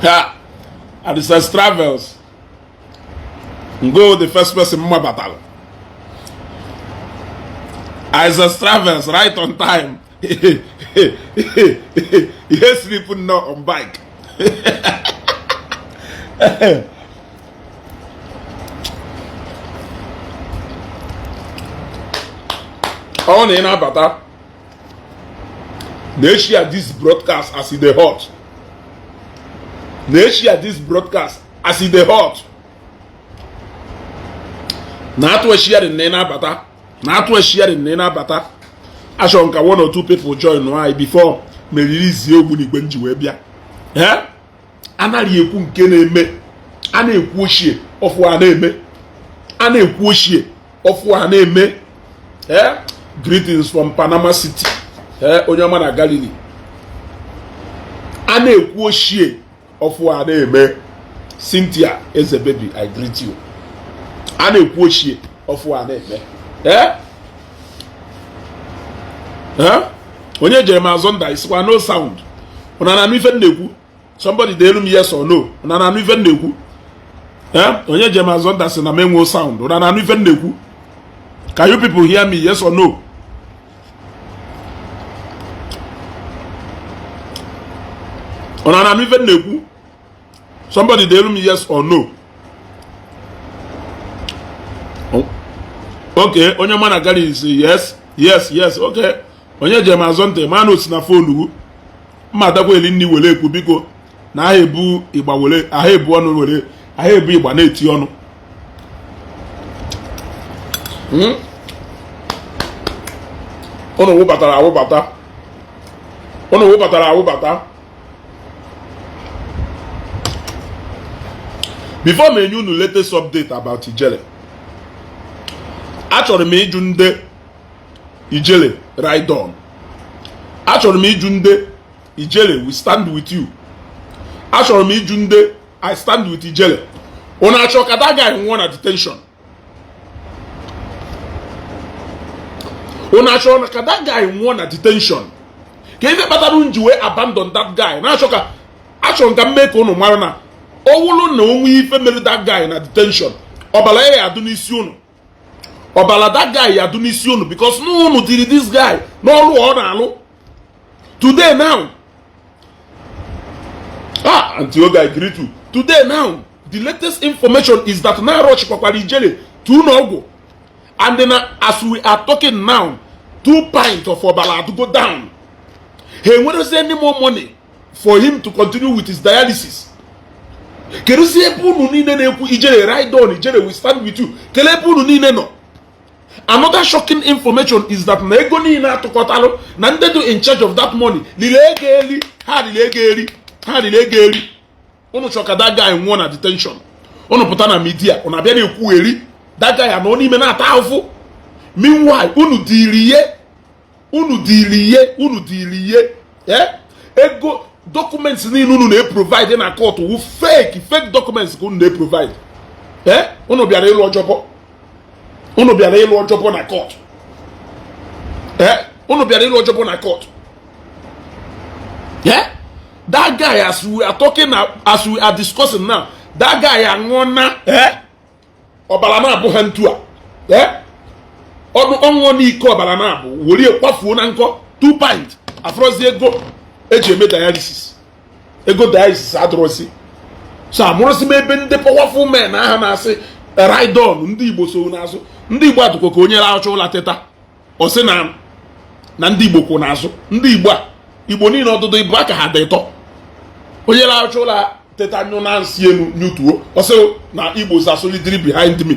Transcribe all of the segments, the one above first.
Ha Adisa Travels ngo the first person mma batara. Isaac Travels right on time. Ihe sleep nnọọ on bike. Ọ na ị na-abata na-eshare this broadcast as e dey hot, na-eshare this broadcast as e dey hot, na-atụ sharing na ị na-abata, na-atụ sharing na ị na-abata. Achọrọ m ka one or two people join anyị before meriri zie ogbunigwe nji wee bịa. Ee, anaghị ekwu nke na-eme, a na-ekwu ochie ọfụ a na-eme, a na-ekwu ochie ọfụ a na-eme. Ee, greetings from Panama City. Ee, onye ọma na Galilee. A na-ekwu ochie ọfụ a na-eme. Cynthia Eze baby, I greet you. A na-ekwu ochie ọfụ a na-eme. Ee ee, onye jere m azụ nda isikwa no sound. Ụna na-anụ ife m na-ekwu? Somebody deelu m yes or no. Ụna na-anụ ife m na-ekwu? Ee, onye jere m azụ nda sị na m enwe sound. Ụna na-anụ ife m na-ekwu? Can you people hear me? Yes or no? Ụna na-anụ ife m na-ekwu? Somebody deelu m yes or no. Okay, onye ma na gari si yes, yes, yes. Okay, onye jem azọ ntị ma na osi na phone wu mma adakwa eli nni were ekwu biko na aha ebu ịgba were aha ebu ọnụ were aha ebu ịgba na-eti ọnụ. Ụnụ wụbatara awụbata, ụnụ wụbatara awụbata. Before m enye unu latest update about Ijele, achọrọ m ịjụ ndị Ijele ride on, achọrọ m ịjụ ndị Ijele we stand with you, achọrọ m ịjụ ndị I stand with Ijele, unu achọ ka that guy nwụọ na detention? Unu achọ ka that guy nwụọ na detention? Ka ife kpatara unu ji wee abandon that guy? Na-achọ ka achọrọ ka m mee ka unu mara na ọ wụrụ na onwe ife mere that guy na detention, ọbara ya adụ n'isi unu, ọbara that guy ya adụ n'isi unu, because na unu tiri this guy n'ọrụ ọ na-alụ today now. Ah, Aunty Oga, I greet you. Today now, the latest information is that na rush kwakwara Ijele to ụlọ ọgwụ, and then as we are talking now, 2 pints of ọbara to go down. Ha enwerezi any more money for him to continue with his dialysis. Kedụzi ebe unu niile na-ekwu Ijele ride on, Ijele we stand with you? Kelee ebe unu niile nọ. Another shocking information is that na ego niile atụkọtalụ na ndị dị in charge of that money lile ego eri, ha lile ego eri, ha lile ego eri. Unu chọ ka that guy nwụọ na detention, unu pụta na media, unu abịa na-ekwu eri. That guy anọ n'ime na-ata ahụfụ. Meanwhile, unu dịrị ihe, unu dịrị ihe, unu dịrị ihe. Ego documents niile unu na-eprovide na court wu fake, fake documents ka unu na-eprovide. Ee, unu bịara ịlụ ọjọbọ, unu bịara ịlụ ọjọbọ na court. Ee, unu bịara ịlụ ọjọbọ na court. Yeah, that guy, as we are talking now, as we are discussing now, that guy aṅụọ na ọbara na-abụ ha ntu a. Ọnụ ọṅụọ n'ike ọbara na-abụ werie kwafuo na nkọ 2 pint afọrọzi ego eji eme dialysis, ego dialysis adịrọzi. So amụrụzi m ebe ndị powerful men aha na-asị ride on, ndị Igbo so n'azụ. Ndị Igbo adụkwa ka onye rahụcha ụla teta ọ sị na na ndị Igbo kwụ n'azụ. Ndị Igbo a, Igbo niile ọdụdụ ibu aka ha dị ịtọ. Onye rahụcha ụla teta nyụ na nsị elu nyutuo, ọ sị na Igbo are solidly behind me.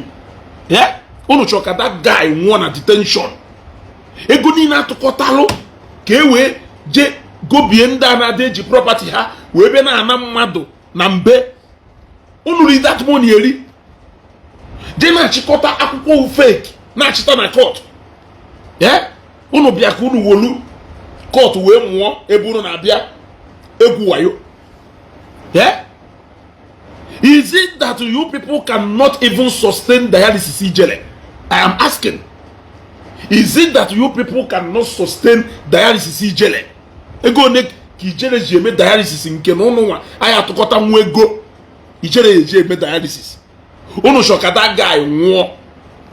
Yeah, unu chọrọ ka that guy nwụọ na detention. Ego niile atụkọtalụ ka e wee jee gobie ndị a na-adị eji property ha wee bịa na-ana mmadụ na mbe, unu ri that money eri, jee na-achịkọta akwụkwọ fake na-achịta na court. Ee, unu bịa ka unu wolu court wee mụọ ebe unu na-abịa egwu wayo. Yeah? Is it that you people cannot even sustain dialysis Ijele? I am asking. Is it that you people cannot sustain dialysis Ijele? Ego one ka ka Ijele ji eme dialysis nke na ụnụ nwa anyị atụkọta nwa ego Ijele eji eme dialysis. Unu chọ ka that guy nwụọ,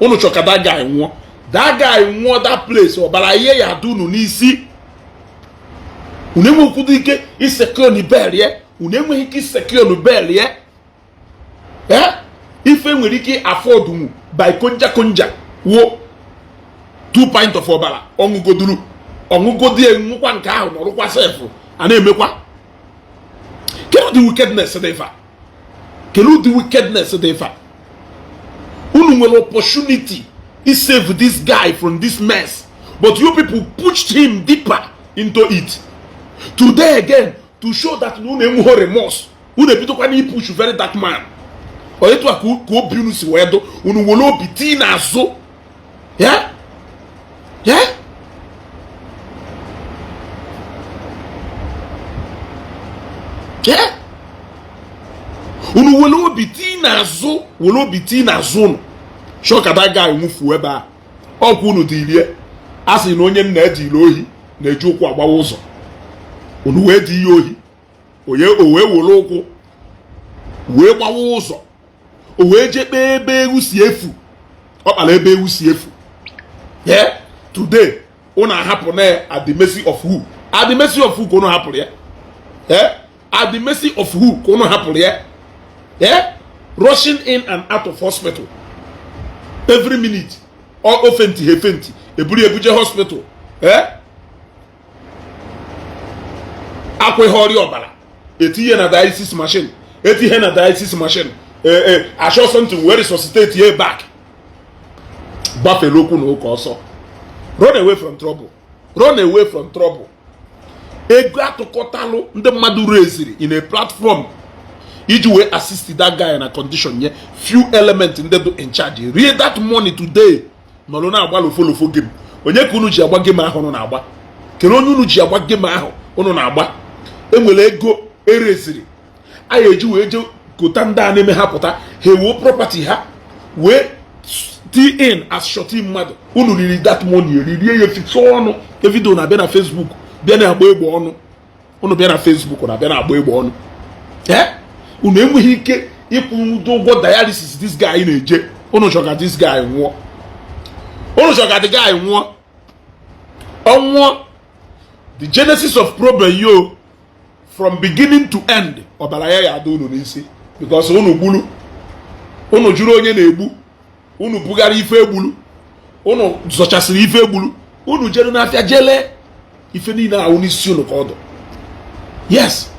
unu chọ ka that guy nwụọ, that guy nwụọ that place, ọbara ihe ya adị unu n'isi. Unu enwekwudo ike isecure bail ya, unu enweghị ike isecure bail ya. Ee, ife nwere ike afford mu by konja konja wo 2 pint of ọbara ọṅụgoduru ọṅụgodi enwekwa nke ahụ nọrụkwa sef a na-emekwa. Kedu ụdị wickedness dị ife a? Kedu ụdị wickedness dị ife a? Unu nwere opportunity to save this guy from this mess, but you people pushed him deeper into it. Today again, to show that unu enweghị remorse, unu ebidokwa na push Very Dark Man. Ọ etu a ka obi unu si wee dụ unu were obi tii n'azụ ya ya. Ya unu were obi tii n'azụ, were obi tii n'azụ unu chọọ ka that guy nwụfuo ebe a. Ọkwa unu dị irie a sị na onye nna ejiri ohi na-eji ụkwụ agbawa ụzọ, unu wee dị ihe ohi onye o wee were ụkwụ wee gbawa ụzọ, o wee jee kpee ebe ewu si efu, ọ kpara ebe ewu si efu. Yeah, today unu ahapụ na at the mercy of who? At the mercy of who ka unu hapụrụ ya? Yeah, at the mercy of who ka unu hapụrụ ya? Yeah, rushing in and out of hospital every minute, o fainti ha efenti eburu ebuje hospital. Eh, akweghị ọrịa ọbara etinye na dialysis machine, etinye na dialysis machine, ee, achọ something wee resuscitate ya back. Gbafere okwu na ụka ọsọ, run away from trouble, run away from trouble. Ego atụkọtalụ ndị mmadụ reziri in a platform iji wee assist that guy na condition nye few element ndị dị in charge rie that money. Today nọrọ na-agba lofo lofo game. Onye ka unu ji agba game ahụ unu na-agba? Kedu onye unu ji agba game ahụ unu na-agba? Enwere ego ereziri anyị eji wee je kota ndị a na-eme ha pụta ha ewuo property ha wee t in as shorty mmadụ. Unu riri that money, eririe ya eficha ọnụ. Evido na-abịa na Facebook bịa na-agba egbe ọnụ. Unu bịa na Facebook na-abịa na-agba egbe ọnụ. Ee, unu enweghị ike ịkwụ ụdị ụgwọ dialysis this guy na-eje. Unu chọ ka this guy nwụọ, unu chọ ka the guy nwụọ. Ọnwụọ, the genesis of problem yo from beginning to end, ọbara ya ya ada unu n'isi, because unu gburu, unu jụrụ onye na-egbu, unu bugara ife egburu, unu zọchasịrị ife egburu, unu jere n'afịa jele ife niile ahụ n'isi unu ka ọ dụ. Yes,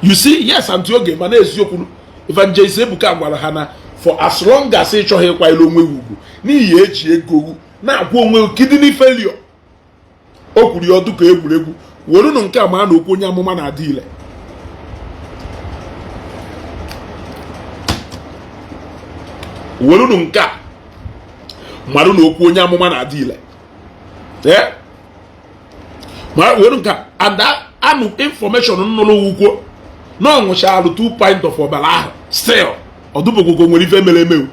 you see, yes, Aunty Oge, mana eziokwu Evangelist Ebuka gwara ha na for as long as ị chọghị ịkwanyere onwe gị ugwu n'ihi eji ego na-agwa onwe gị kidney failure, o kwuru ya ọdụ ka egwuregwu. Werunu nke a ma na okwu onye amụma na-adị ile. Werunu nke a marụ na okwu onye amụma na-adị ile. Ee, were nke a and anụ information nnụrụ wukwo na ọ ṅụchalụ 2 pint of ọbara ahụ, still ọdụbogwogo nwere ife mere emewu.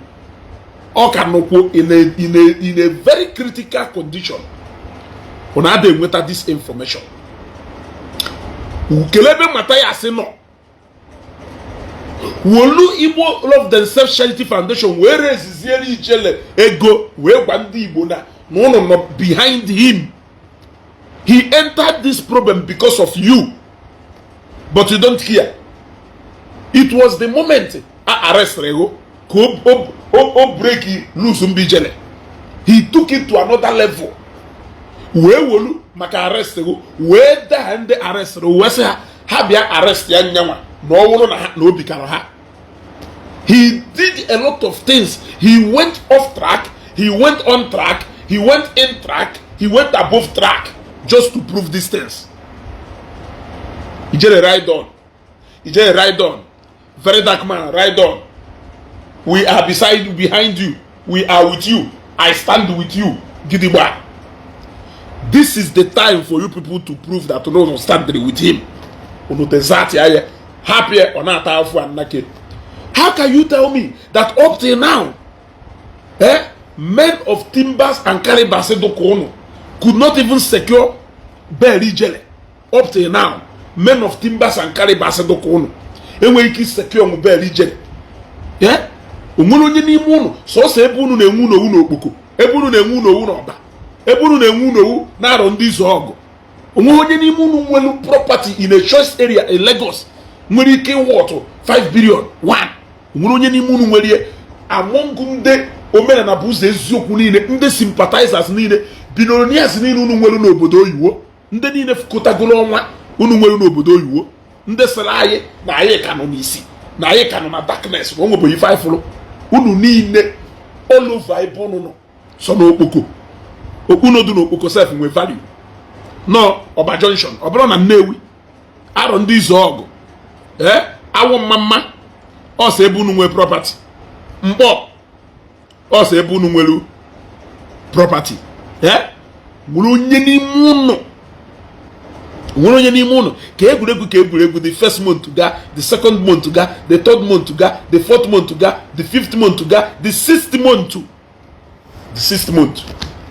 Ọ ka nọkwo in a very critical condition. Ọ na-ada enweta this information. Kelee ebe Mathias nọ wolu Igbo Love Themselves Charity Foundation wee reziziere Ijele ego wee gwa ndị Igbo na na ụnụ nọ behind him. He entered this problem because of you, but you don't care. It was the moment a arrested ego ka o break loose Mbijele. He took it to another level wee wolu maka arrest ego wee daa ndị arrest wee sị ha ha bịa arrest ya nyanwa na ọ wụrụ na ha na obi kara ha. He did a lot of things. He went off track, he went on track, he went in track, he went above track just to prove these things. Ijele, ride on. Ijele, ride on. Very Dark Man, ride on. We are beside you, behind you, we are with you. I stand with you gidigba. This is the time for you people to prove that unu no stand with him. Unu desert ya ya happy ọ na-ata afụ annake. How can you tell me that up till now, eh, men of timbers and calibers dụka unu could not even secure bail Ijele? Up till now, men of timbers and calibers dụka ụnụ enweghị ike secure bail Ijele. O nwere onye n'ime ụnụ? Sọsọ ebe unu na-enwu n'owu n'Okpoko, ebe unu na-enwu n'owu n'Ọba, ebe unu na-enwu n'owu na-arọ ndị izu ọgụ, onweghị onye n'ime unu nwere property in a choice area in Lagos nwere ike ịwọtụ 5 billion one. Nwere onye n'ime unu nwere ihe? Among ndị Omenala bụ Ụzọ Eziokwu niile, ndị sympathizers niile, billionaires niile unu nwere n'obodo oyiwo, ndị niile kụtagoro ọnwa unu nwere n'obodo oyiwo, ndị sịrị anyị na anyị ka nọ n'isi, na anyị ka nọ na darkness, na o nwebụghị ife anyị fụrụ, unu niile all over ebe unu nọ, sọ n'Okpoko, okpunodu n'Okpoko sef nwe value nọ Ọba Junction, ọ bụrụ na Nnewi, Arọ ndị izu ọgụ, ee, Awụ mma mma, ọsọ ebe unu nwee property, Mkpọ, ọsọ ebe unu nwere property. Ee, nwere onye n'ime ụnụ, nwere onye n'ime ụnụ ka egwuregwu, ka egwuregwu? The first month ga, the second month ga, the third month ga, the fourth month ga, the fifth month ga, the sixth month, the sixth month,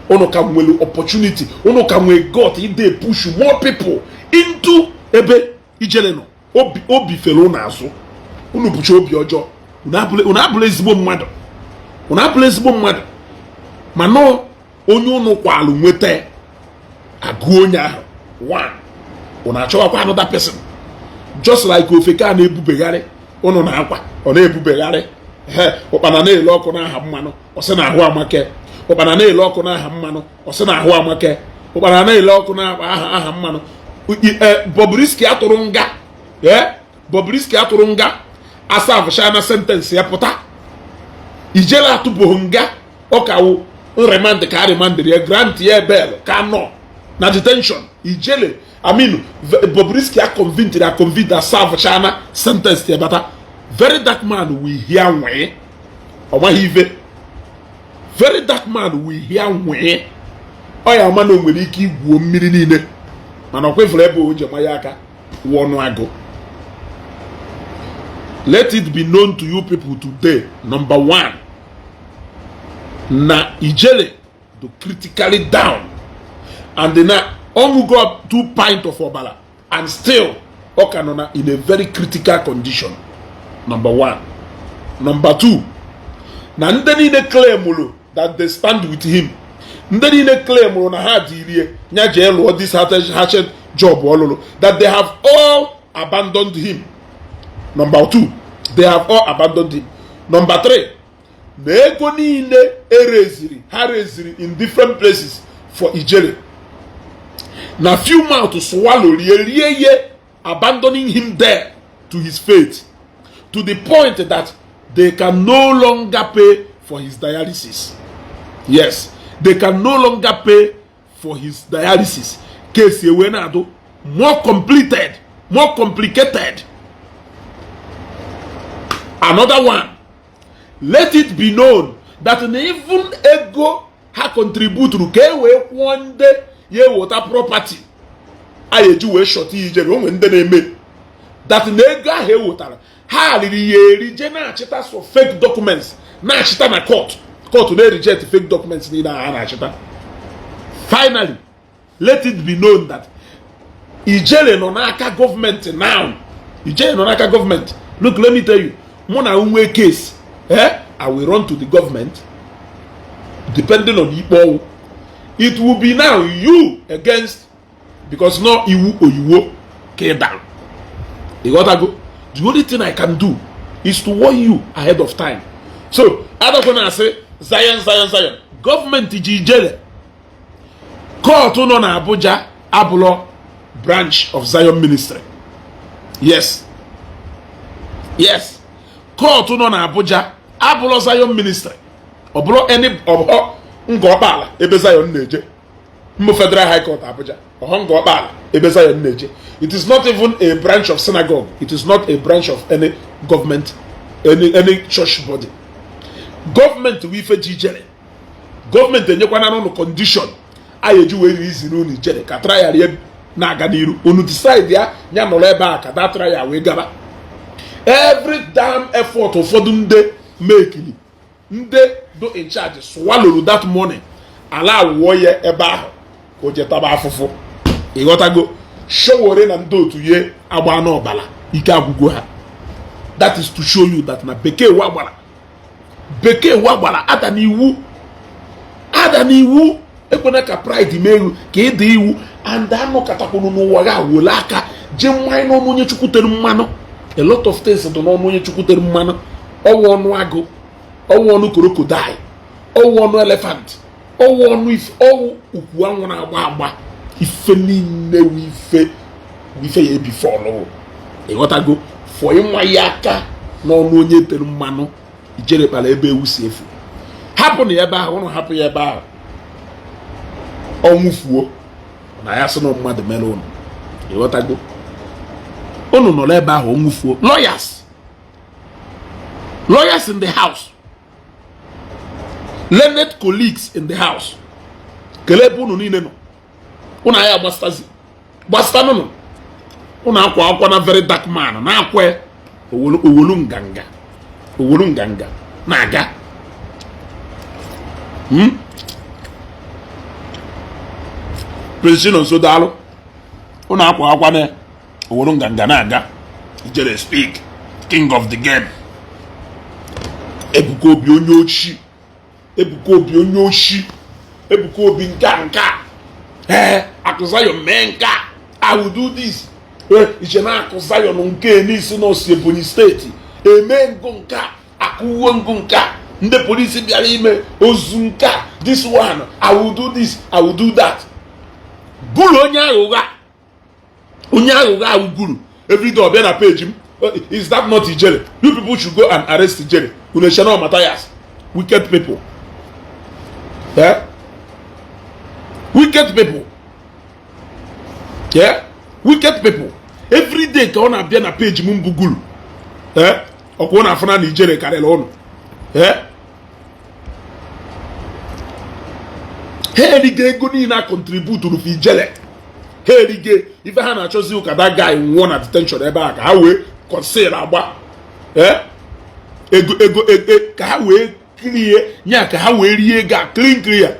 unu ka nwere opportunity, unu ka nwere gut ide push more people into ebe Ijele nọ. Obi obi fere unu azụ. Unu bụcha obi ọjọọ. Unu abụla ezigbo mmadụ, unu abụla ezigbo mmadụ. Mana onye unu kwalụ nweta agụ onye ahụ one, unu achọwakwa another person, just like ofeke a na-ebubegharị unu na-akwa, ọ na-ebubegharị. He ụkpana na-ele ọkụ n'aha mmanụ, ọ sị na ahụ amake. Ụkpana na-ele ọkụ n'aha mmanụ, ọ sị na ahụ amake. Ụkpana na-ele ọkụ n'aha aha mmanụ. Bobrisky atụrụ nga, ee, Bobrisky atụrụ nga, asavụcha sentence ya pụta. Ijele atụbụghị nga, ọ ka wụ remand, ka a remandịrị ya, grant ya bail, ka nọ na detention. Ijele, I mean Bobrisky, a convicted, a convicted, asavụcha sentence ya bata. Very Dark Man will hear nwee, ọ maghị ife. Very Dark Man will hear nwee, ọ ya ama na o nwere ike igwuo mmiri niile, mana ọ kwefere ebe o ji manye aka wụ ọnụ agụ. Let it be known to you people today, number one, na Ijele do critically down and na ọṅụgo 2 pint of ọbara and still ọ ka nọ na in a very critical condition, number one. Number two, na ndị niile claimụrụ that they stand with him, ndị niile claimụrụ na ha dị nya jee lụọ this hatchet job ọlụlụ, that they have all abandoned him, number two. They have all abandoned him. Number three, na ego niile ereziri, ha reziri in different places for Ijele, na few mouth swallow, rie rie ye, abandoning him there to his fate, to the point that they can no longer pay for his dialysis. Yes, they can no longer pay for his dialysis. Case ewe na-adụ more completed, more complicated. Another one, let it be known that na even ego ha contributuru ka e wee kwụọ ndị ya eweta property a eji wee shọta Ijele, onwe ndị na-eme that, na ego ahụ ewetara, ha riri ya eri, jee na-achịta so fake documents, na-achịta na court, court na-reject fake documents niile ha na-achịta. Finally, let it be known that Ijele nọ n'aka gọọmenti now. Ijele nọ n'aka gọọmenti. Look, let me tell you, mụ na nwe case, eh, I will run to the government. Depending on ikpe ọnwụ, it will be now you against, because no iwu oyiwo ka ị dara. Ịghọtago? The only thing I can do is to warn you ahead of time. So adakwa na asị Zion, Zion, Zion, gọọmenti ji Ijele. Court nọ na Abuja abụlọ branch of Zion Ministry. Yes, court nọ na Abuja abụlọ Zion Ministry. Ọ bụrụ any ọbọ Nga Ọkpala ebe Zion na-eje mbụ, Federal High Court Abuja, ọhọ Nga Ọkpala ebe Zion na-eje. It is not even a branch of synagogue. It is not a branch of any government, any church body. Gọọmenti wụ ife ji Ijele. Gọọmenti enyekwana n'ụlọ condition a eji wee release n'ụlọ Ijele ka trial ya na-aga n'iru. Unu decide ya ya nọrọ ebe a ka that trial wee gaba. Every damn effort ụfọdụ ndị mekili, ndị do in charge swallowed that money, ala wụọ ya ebe ahụ ka o jetaba afụfụ. Ịghọtago? Sowore na ndị otu ye agba n'ọbala, ike agwụgo ha. That is to show you that na bekee wa gbara, bekee wa gbara. Ada n'iwu, ada n'iwu. Ekwena ka pride mee ewu ka ịda iwu. And anọkọtakwunu n'ụwa ga wole aka jee mmanya n'ọnụ onye Chukwu tere mmanụ. A lot of things dị n'ọnụ onye Chukwu tere mmanụ. Ọwụ ọnụ agụ, ọwụ ọnụ crocodile, ọwụ ọnụ elephant, ọwụ ọnụ ife, ọwụ ukwu anwụ na-agba agba. Ife niile wụ ife, wụ ife ya ebi fọlụ. Ịghọtago? Fọ ịnwa ya aka n'ọnụ onye tere mmanụ. Ijere kpara ebe ewu si efu. Hapụ na ebe ahụ, ụnụ hapụ ya ebe ahụ. Ọnwụ fuo na ya sị na mmadụ mere ụnụ. Ịghọtago? Ụnụ nọrọ ebe ahụ, ọnwụ fuo. Lawyers, lawyers in the house, learned colleagues in the house, kelee ebe ụnụ niile nọ. Ụnụ anyị agbasitazi gbasitanụnụ. Ụnụ akwa akwa na very dark man na-akwa owolu, owolu nganga, owolu nganga na-aga. Prince nso, daalụ. Ụnụ akwa akwa na owolu nganga na-aga. Ijere speak, king of the game. Ebuka Obi onye ochi, Ebuka Obi onye ochi, Ebuka Obi nke a, nke a. Ee, Akụ Zion mee nke a, I will do this. Ee, iche na Akụ Zion nke n'isi na osi Ebonyi Steeti eme ngụ nke a, akụwo ngụ nke a, ndị polisi bịara ime ozu nke a. This one, I will do this, I will do that. Guru onye aghụghọ, onye aghụghọ ahụ guru. Everyday ọbịa na page m. Is that not Ijele? You people should go and arrest Ijele. Unu echena Matthias. Wicked people, eh? Wicked people, yeah, wicked people. Every day ka ọ na-abịa na page m mbụ guru. Eh, ọkwa ọ na-afụna na Ijele karịrị ụnụ. Eh, ha erigo ego niile a contribute for Ijele. Ha erige ife ha na-achọzi ụka. That guy nwụọ na detention ebe a ka ha wee conceal agba. Eh, ego, ego, ego ka ha wee clear nya, ka ha wee rie ego a clean clear.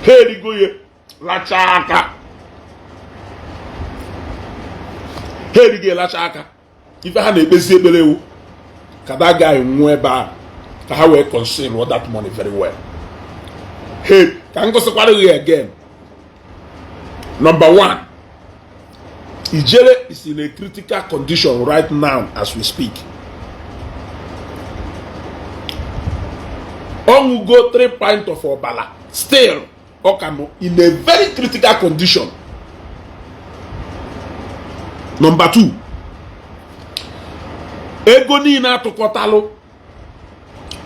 Ha erigo ya lachaa aka. Ha erigo ya lachaa aka. Ife ha na-ekpezi ekpere ewu ka that guy nwụọ ebe ahụ ka ha wee conceal that money very well. Hey, ka m gosikwara gị again. Number one, Ijele is in a critical condition right now as we speak. Ọṅụgo 3 pint of ọbala, still ọ ka nọ in a very critical condition. Number two, ego niile atụkọtalụ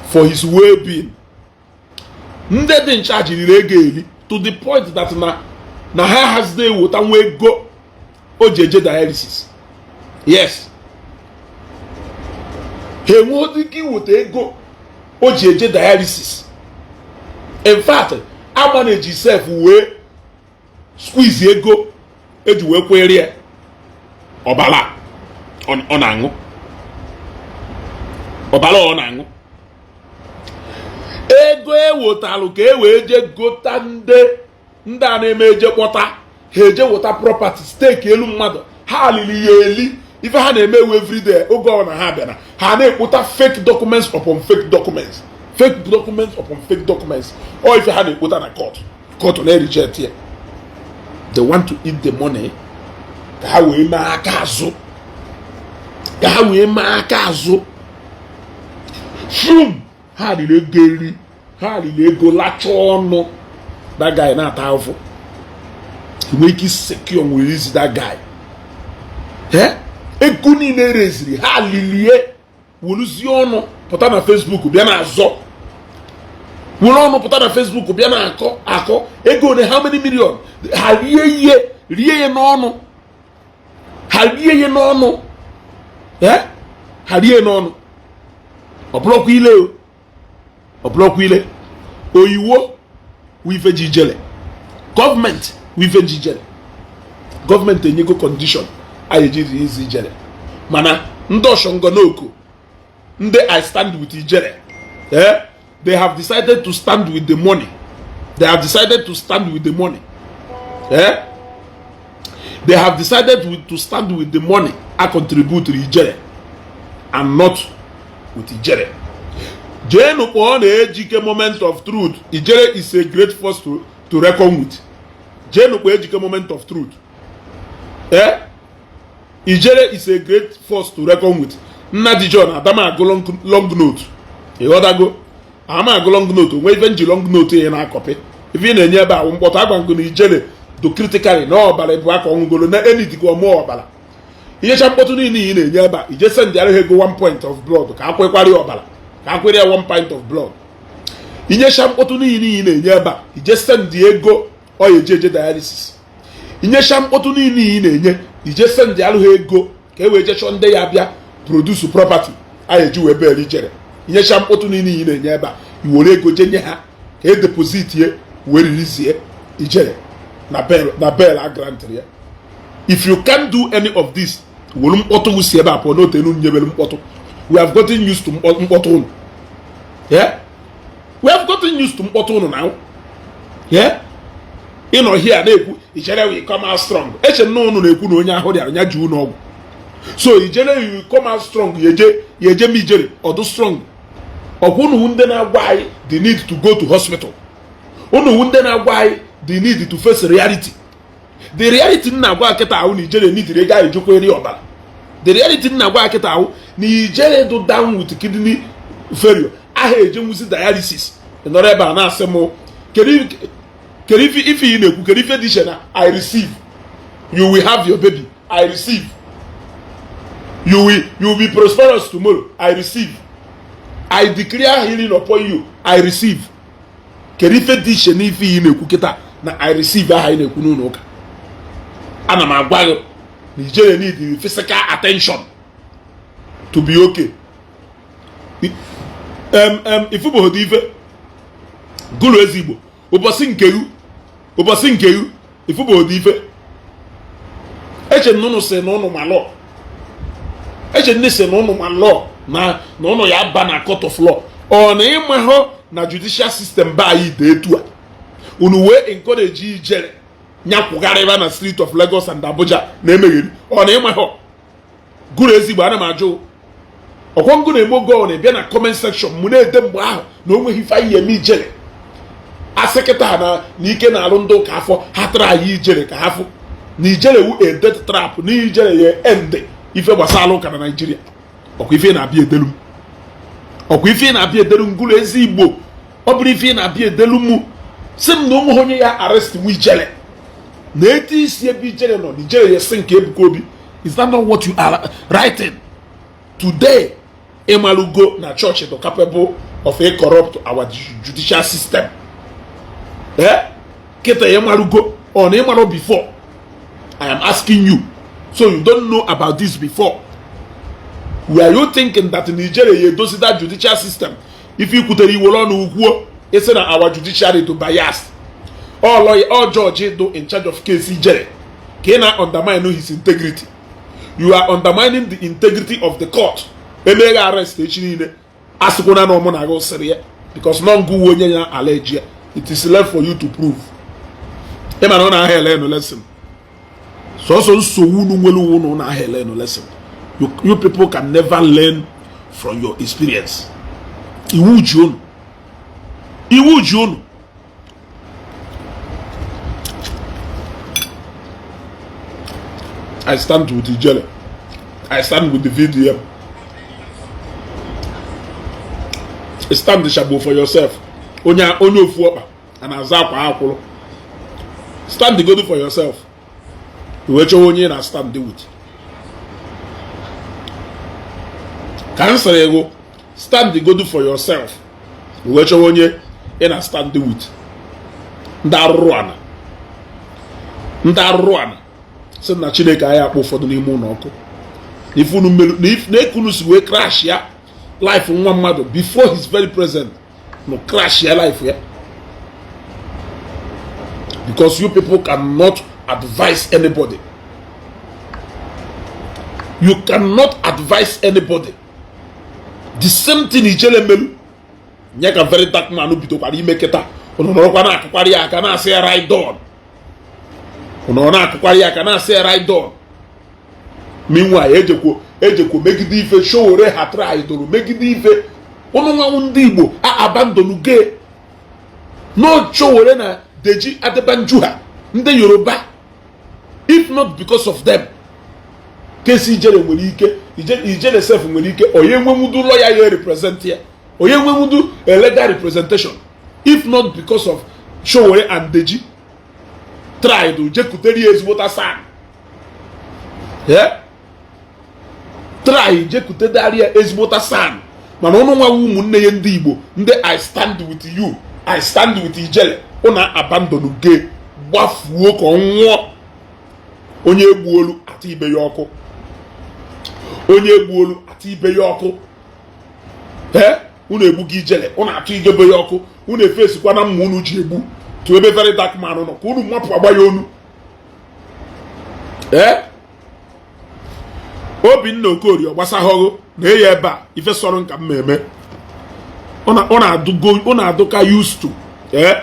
for his well-being, ndị dị in charge riri ego eri to the point that na ha hazide eweta nwa ego o ji eje dialysis. Yes, ha enweghị ike iweta ego o ji eje dialysis. In fact, ama na-eji sef wee squeeze ego eji wee kwere ya ọbara ọ na-aṅụ, ọbara ọ na-aṅụ. Ego ewetalụ ka e wee jee gota ndị a na-eme eje kpọta ha, eje weta property stake elu mmadụ. Ha lili ya eli. Ife ha na-eme ewu everyday, oge ọ na ha bịara, ha na-ekpota fake documents upon fake documents, fake documents upon fake documents. Ọ ife ha na-ekpota na court, court na-reject ya. They want to eat the money ka ha wee mee aka azụ, ka ha wee mee aka azụ. Fum, ha riri ego eri, ha riri ego lachaa ọnụ. That guy na-ata ahụhụ. Nwee ike secure nwere izi that guy. Ego niile ereziri, ha lilie, weluzie ọnụ pụta na Facebook bịa na-azọ, were ọnụ pụta na Facebook bịa na-akọ akọ ego one, how many million ha rie ihe, rie ya n'ọnụ, ha rie ya n'ọnụ, ha rie n'ọnụ. Ọ bụrụkwa ile, ọ bụrụkwa ile oyiwo wife ji Ijele. Gọọmenti wife ji Ijele. Gọọmenti enyego condition anyị eji izi Ijele, mana ndị ọshọngọnoko, ndị I stand with Ijele, they have decided to stand with the money. They have decided to stand with the money. Eh? They have decided to stand with the money I contribute to Ijele and not with Ijele. Jeenu kpọọ na Ejike Moment of Truth. Ijele is a great force to reckon with. Jeenu kpọọ Ejike Moment of Truth. Eh? Ijele is a great force to reckon with. Nnadi John Adama agụ long note. Ịghọtago? Ama agụ long note, onwe ife nji long note ya na-akọpị. Ife ị na-enye ebe ahụ mkpọtụ agwa ngụ na Ijele do critically na ọbara bụ aka ọṅụgoro na enidikwa ọmụọ ọbara. Inyecha mkpọtụ niile ị na-enye ebe a, ije send ara ha ego 1 pint of blood ka akwekwara ya ọbara, ka akwere ya 1 pint of blood. Inyecha mkpọtụ niile ị na-enye ebe a, ije send ego ọ ya eje eje dialysis. Inyecha mkpọtụ niile ị na-enye, ije send alụ ha ego ka e wee jechọọ ndị ya bịa produce property a eji wee bel Ijele. Inyecha mkpọtụ niile ị na-enye ebe a, i were ego je nye ha ka e deposit ye wee release Ijele na bail, na bail a grantịrị ya. If you can't do any of this, were mkpọtụ si ebe a pụọ n'otu enu nyebere mkpọtụ. We have gotten used to mkpọtụ unu. Yeah? We have gotten used to mkpọtụ unu now. Yeah? Ị nọ here na-ekwu Ijele will come out strong. Eche nna unu na-ekwu na onye ahụ rịara ya ji unu ọgwụ. So Ijele will come out strong, yeje yeje m Ijele ọdụ strong. Ọkwa unu ndị na-agwa anyị the need to go to hospital. Unu ndị na-agwa anyị the need to face reality. The reality m na-agwa kịta ahụ na Ijele nidiri ego ahụ ejikwa eri ọbara. The reality m na-agwa kịta ahụ na Ijele do down with kidney failure, aha eje nwuzi dialysis. Ị nọrọ ebe a na-asị m kedu ife ị na-ekwu, kedu ife dị iche na I receive you will have your baby, I receive you will be prosperous tomorrow, I receive I declare healing upon you, I receive. Kedu ife dị iche n'ife ị na-ekwu kịta na I receive aha ị na-ekwu n'ụlọ ụka? Ana m agwa gị na Ijele need physical attention to be okay. Ifụbụghị ife gụrụ ezigbo ụbọchị nkeru, ụbọchị nkeru ifụbụghị ife eche na ụnụ si na ụnụ ma law, eche ndị si na ụnụ ma law na ụnụ ya ba na court of law. Ọ na ịmahụ na judicial system be anyị dị etu a, unu wee encourage Ijele nyakwugharịba na street of Lagos and Abuja na-emegheri. Ọ na ịmahụ gụrụ ezigbo, ana m ajụ ọkwọ ngụ na-eme oge ọ na-ebịa na comment section mụ na-ede mgbe ahụ na o nweghị ife anyị eme Ijele. Asị kịta na ike na-alụ ndị ụka afọ ha tara anyị Ijele ka ha fụ na Ijele wu a death trap, na Ijele ya end ife gbasara ụka na Naịjirịa. Ọkwa ife na-abịa edelu m, ọkwa ife na-abịa edelu m gụrụ ezi igbo, ọ bụrụ ife na-abịa edelu m si m na onwe onye ya arrest nwa Ijele na etu isi ebe Ijele nọ na Ijele ya si nke Ebuka Obi. Is that not what you are writing today? Ịmalụgo na church is capable of a corrupt our judicial system. Eh, kịta ịmalụgo ọ na ịmalụ before? I am asking you, so you don't know about this before? Were you thinking that Nigeria ya edozi that judicial system? Ife ikwutere iwere ọnụ ukwuo isi na our judiciary do bias, all lawyer, all judge do in charge of case Ijele, ka ị na undermine his integrity. You are undermining the integrity of the court. Emeghe arrest echi niile, asịkwana na ọmụ na agụ sịrị ya because nọ ngụwa onye ya ala eji ya. It is left for you to prove. Ịma na ọ na-ahịa ele lesson sọsọ nsogbu unu nwere uwe unu na-ahịa ele lesson. You people can never learn from your experience. Iwu ji unu, iwu ji unu. I stand with Ijele. I stand with the VDM. Stand shabo for yourself. Onye onye ofu ọkpa a na-aza akwa akwụrụ. Stand good for yourself. Wee chọwa onye na stand with. Ka m sịrị ego, stand good for yourself. Wee chọwa onye ị na stand with. Ndị arụrụ ana. Ndị arụrụ ana. Sị na Chineke anyị akpọ ụfọdụ n'ime ụlọ ọkụ na ekunu si wee crash ya life nwa mmadụ before his very present no crash ya life ya, because you people cannot advise anybody. You cannot advise anybody. The same thing Ijele melu nye ka very dark man bidokwara ime kịta. Unu nọrọkwa na-akụkwara ya aka, na-asị ya ride on. Unu na-akụkwara ya aka, na-asị ya ride on. Meanwhile, ejekwo megide ife Sowore ha try-doro megide ife ụnụ nwanwụ ndị Igbo a abandon ge no Sowore na Deji Adebanju ha ndị Yoruba. If not because of them, case Ijele nwere ike, Ijele sef nwere ike onye nwenwudu lawyer ya represent ya, onye nwenwudu a legal representation, if not because of Sowore and Deji tried jekutere ya ezigbota SAN. Yeah? Try jekutedari ya ezigbota SAN. Mana ụnụ nwa ụmụnne ya ndị Igbo, ndị "I stand with you, I stand with Ijele", ụnụ abandon ge, gbafuo ka ọ nwụọ. Onye egbuolu ata ibe ya ọkụ, onye egbuolu ata ibe ya ọkụ. Ee, unu egbugo Ijele, unu atụ igebe ya ọkụ. Unu efesikwa na mma unu ji egbu tụ ebe Very Dark Man nọ ka unu mapụ agba ya onu. Ee, Obinna Okorie ọgbasaghọgụ na eye ebe a ife sọrọ nka m eme. Ọ na-adụka used to, ee,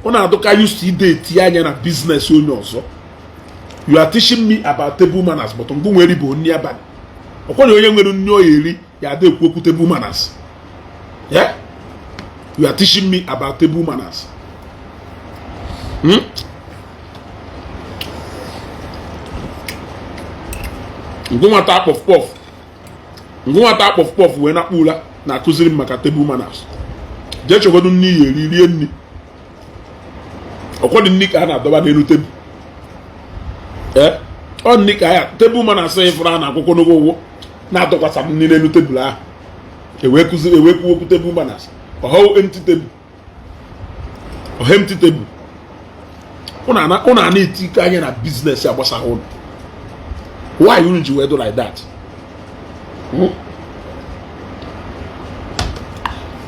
ọ na-adụka used to ide etinye anya na business onye ọzọ. You are teaching me about table manners, but ngụ nwere bụ nri abalị ọkwa na onye nwere nri ọ ya eri ya ada ekwu okwu table manners. Yeah? You are teaching me about table manners. Ngụ nwata puff puff, ngụ nwata puff puff wee nakpu ụla na-akụziri m maka table manners. Jee chọgodu nri ya eri, rie nri. Ọkwọdị nri ka a na-adọba n'elu tebụl. Ee, ọ nri ka ya table manners ịfụrụ a na-akwụkwọ n'ụgwọ ụgwọ na-adọkwasa m nri n'elu tebụl ahụ ewee kụzi ewee kwuo okwu table manners. Ọhụ empty table, ọha empty table. Ụnụ ana na-eti anya na business agbasaghị ụnụ. Why unu ji wee do like that?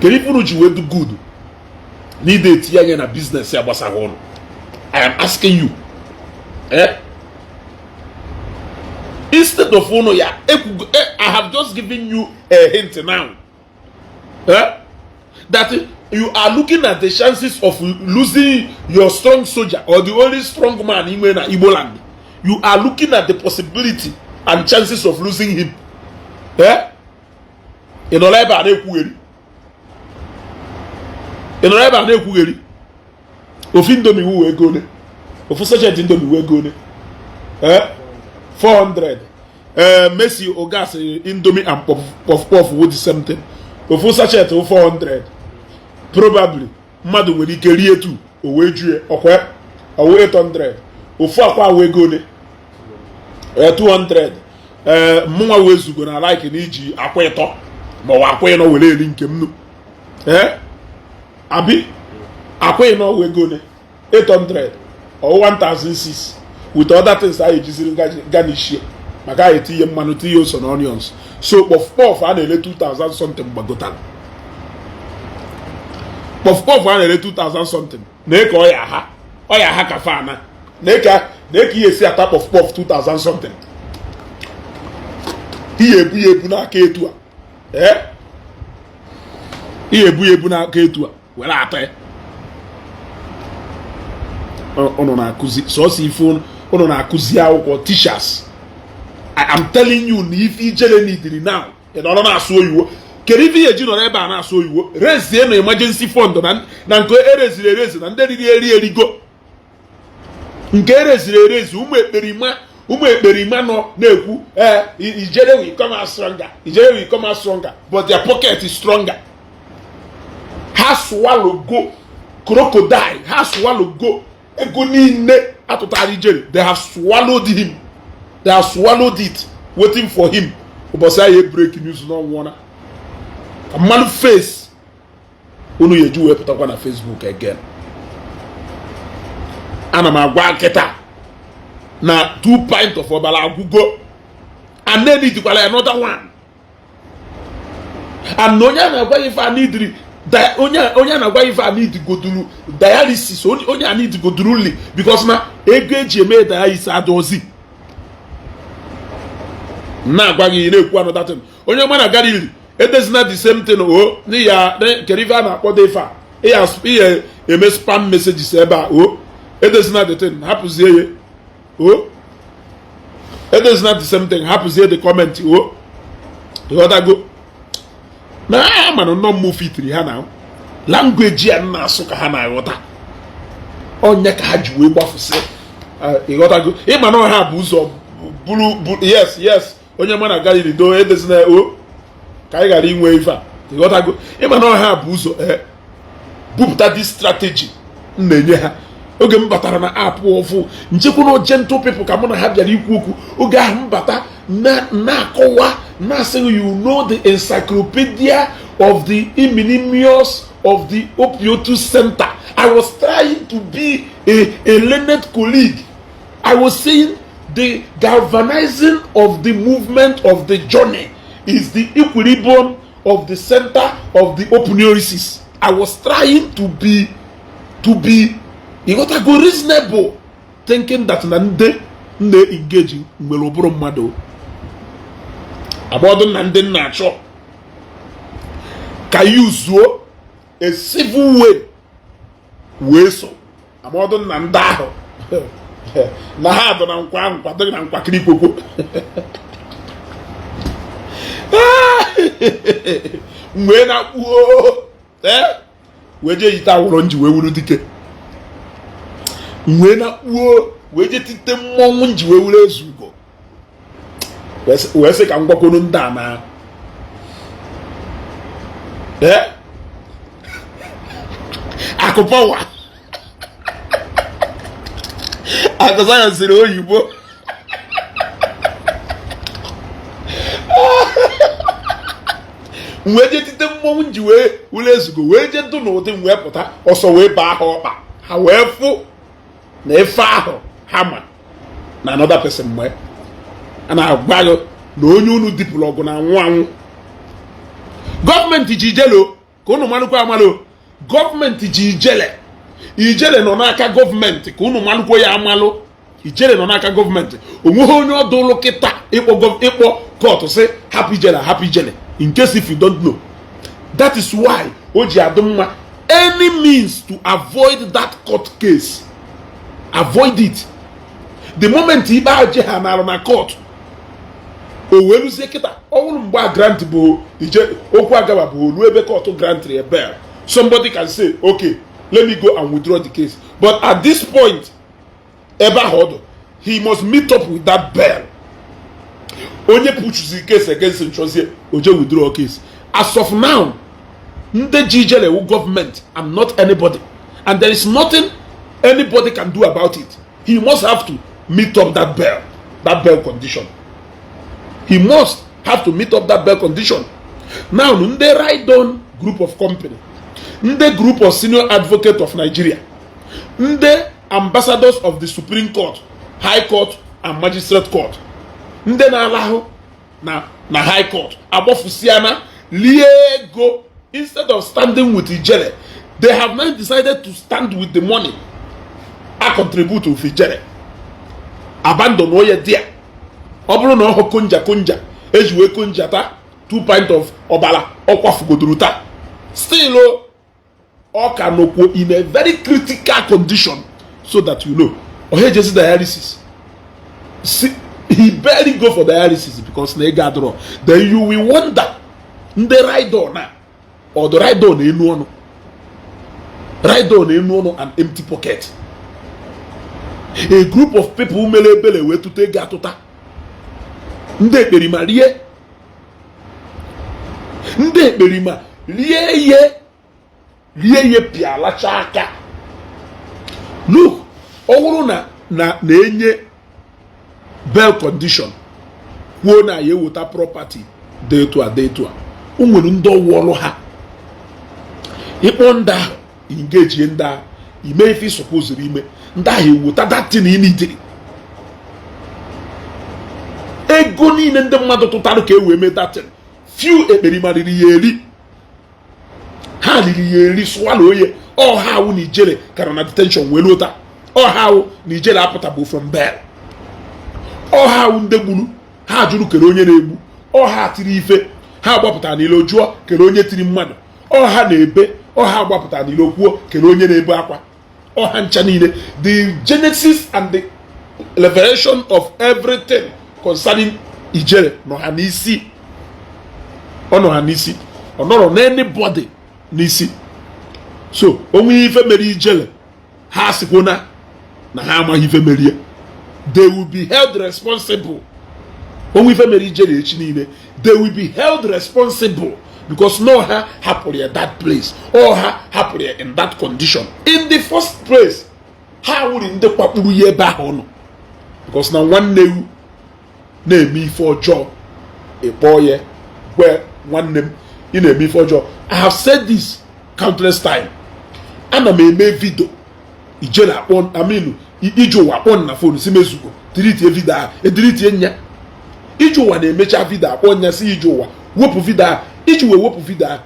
Kedu ife unu ji wee do good na ide etinye anya na business agbasaghị ụnụ? I am asking you. Eh? Instead of unu ya ekwugo, I have just given you a hint now, eh? That you are looking at the chances of losing your strong soldier or the only strong man in na Igbo land. You are looking at the possibility and chances of losing him. Eh? Ị nọrọ ebe a na-ekwugheri, ị nọrọ ebe a na-ekwugheri. Ofu Indomie wu ego ole? Ofu sachet Indomie wu ego ole? Eh? 400. Ee, Messi Ogas, Indomie and puff puff puff wu the same thing. Ofu sachet wụ 400. Probably mmadụ nwere ike rie tu o wee jue ọkwa ọwụ 800. Ofu akwa wụ ego ole? Ee, 200. Ee, mụnwa wee zugo na like na iji akwa ịtọ ma ọ bụ akwa ịnọ were eri nke m nụ. Ee, abi akwa ịnọ wụ ego ole? 800 or 1006 with other things anyị ejiziri garnish maka anyị etinye mmanụ, tinye ose na onions. So puff puff a na-ere 2000 something gbagotara. Puff puff a na-ere 2000 something na-eke ọya ha, ọya ha ka fana na-eke ihe esi ata puff puff 2000 something. Ihe ebu ya ebu n'aka etu a, ee, ihe ebu ya ebu n'aka etu a were ata ya. Ụnụ na-akụzi sọsọ ife ụnụ na-akụzi akwụkwọ teachers. I am telling you na ife Ijele nidiri now, ị nọrọ na-asụ oyiwo. Kedu ife ihe eji nọrọ ebe a na-asụ oyiwo? Rezie na emergency fund na nke ereziri erezi na ndị riri eri erigo nke ereziri erezi. Ụmụ ekperima, ụmụ ekperima nọ na-ekwu, ee, Ijele will come out stronger, Ijele will come out stronger, but their pocket is stronger. Ha swallow go crocodile, ha swallow go ego niile atụtara Ijele. They have swallowed him, they have swallowed it, waiting for him ụbọchị ahụ break news n'ọnwụọna ka mmanụ face unu ya eji wee pụtakwa na Facebook again. Ana m agwa nkịta na 2 pint of ọbara agwụgo and then dikwara another one. And onye a na-agwa ife a n'idiri, onye a na-agwa ife a n'idigoduru dialysis, onye a n'idigoduru li because na ego eji eme dialysis adọzi. Na-agwa gị na-ekwu another thing. Onye ọma na Galili edezina the same thing o n'iya. Kedu ife a na-akpọ ife a? na-eme spam messages ebe a. O edezina the thing, hapụzie ya. O edezina the same thing, hapụzie the comment. O ịghọtago na ha mana nnọọ mmụ fitiri ha na language a na-asụ ka ha na-aghọta onye ka ha ji wee gbafụsị. Ịghọtago? Ịma na ha bụ ụzọ buru. Yes, onye ma na galili do edezina o ka anyị ghara inwe ife a. Ịghọtago? Ịma na ha bụ ụzọ bupụta this strategy m na-enye ha. Oge m batara na app ọfụ nchekwa na gentle people ka mụ na ha bịara ikwu okwu. Oge ahụ m bata na-akọwa, na-asịghị, you know, the encyclopedia of the iminimius of the Opiotus Center. I was trying to be a learned colleague. I was saying the galvanizing of the movement of the journey is the equilibrium of the center of the opuniosis. I was trying to be, you got to go, reasonable, thinking that na ndị na-engage nwere ụbụrụ mmadụ agbọdụ na ndị na-achọ ka yuzuo a civil way wee so agbọdụ na ndị ahụ na ha dọ na nkwa nkwa dịghị na nkwakịrị ikwokwo. Wee na-akpuo ee wee jee yite awụrọ nji wee wuru dike, wee na-akpuo wee jee tite mmọnwụ nji wee wuru ezu ugo, wee sị ka m gwakwuru ndị a na ee akụpọwa akụsaya siri oyibo. Wee jee tite mmọnwụ nji wee wuru ezugo, wee jee dụ n'ụdị m wee pụta ọsọ wee baa ha ọkpa. Ha wee fụ na ife ahụ ha ma na another person mgbe a na-agwa gị na onye unu dipụrụ ọgụ na-anwụ anwụ. Gọọmenti ji ijele ka unu malụkwa amalụ. Gọọmenti ji ijele, ijele nọ n'aka gọọmenti ka unu malụkwa ya amalụ. Ijele nọ n'aka gọọmenti. Onweghị onye ọdụ ụlọ kịta ịkpọ court sị hapụ ijele, hapụ ijele, in case if you don't know. That is why o ji adị mma any means to avoid that court case, avoid it. The moment ikpe ahụ je ha narụ na court, o wee ruzie kịta ọ bụrụ mgbe a grant bụ ije okwu agaba bụ olu ebe court grant a bail, somebody can say, "Okay, let me go and withdraw the case." But at this point ebe ahụ ọdụ, he must meet up with that bail. Onye puchuzi case against nchọzie oje withdraw case. As of now, ndị ji ijele wu government and not anybody, and there is nothing anybody can do about it. He must have to meet up that bail condition. He must have to meet up that bail condition. Now, ndị Rydon Group of Company, ndị Group of Senior Advocate of Nigeria, ndị ambassadors of the Supreme Court, High Court and Magistrate Court, ndị na-alahụ na High Court agbafusiana lie ego. Instead of standing with ijele, they have now decided to stand with the money a contribute with ijele, abandon onye there. Ọ bụrụ na ọ hụ konja konja eji wee konja taa 2 pint of ọbara ọ kwafugodoro taa, still ọ ka nọkwo in a very critical condition, so that you know, ọha ejezi dialysis. See, he barely go for dialysis because na ego adịrọ. Then you will wonder, ndị Rydon na ọdụ Rydon na enu ọnụ, Rydon na enu ọnụ and empty pocket. A group of people mere ebele wee tụta ego atụta, ndị ekperima rie, ndị ekperima rie ihe, rie ihe pịalacha aka. Look, ọ bụrụ na na-enye bail condition, kwuo na ya eweta property dị etu a dị etu a, o nwere ndị ọwụ ọrụ ha ịkpọ ndị ahụ, engage ndị ahụ, ime ife sọpoziri ime, ndị ahụ eweta datin ị nidiri. Ego niile ndị mmadụ tụtara ka e wee mee datin, few ekperima riri ya eri, ha riri ya eri, swallow oye. Ọha awụ na ijele kara na detention wee ruo taa. Ọha awụ na ijele apụtabụ from bail. Ọha awụ ndị gburu ha jụrụ kere onye na-egbu. Ọha tiri ife ha gbapụtara n'ile jụọ kere onye tiri mmadụ. Ọha na-ebe Ọha gbapụtara n'ilo kwuo kele onye na-ebe akwa ọha ncha niile. The genesis and the revelation of everything concerning Ijele nọ ha n'isi, ọ nọ ha n'isi, ọ nọrọ n'anybody n'isi. So onwe ife mere Ijele, ha sikwona na ha amaghị ife merie, they will be held responsible. Onwe ife mere Ijele echi niile, they will be held responsible because no ha hapụrụ ya that place or ha hapụrụ ya in that condition in the first place. Ha wuri ndị kwakpuru ya ebe ahụ nọ because na nwanne ewu na-eme ife ọjọọ, ịkpọọ ya gwe, "Nwanne m, ị na-eme ife ọjọọ." I have said this countless time. Ana m eme video, Ijele akpọ aminu ije ụwa akpọ na phone si mezugo deletie video ahụ, edeletie nya. Ije ụwa na-emecha video, akpọ nya si ije ụwa wepụ video ahụ, iji wee wepụ video ahụ.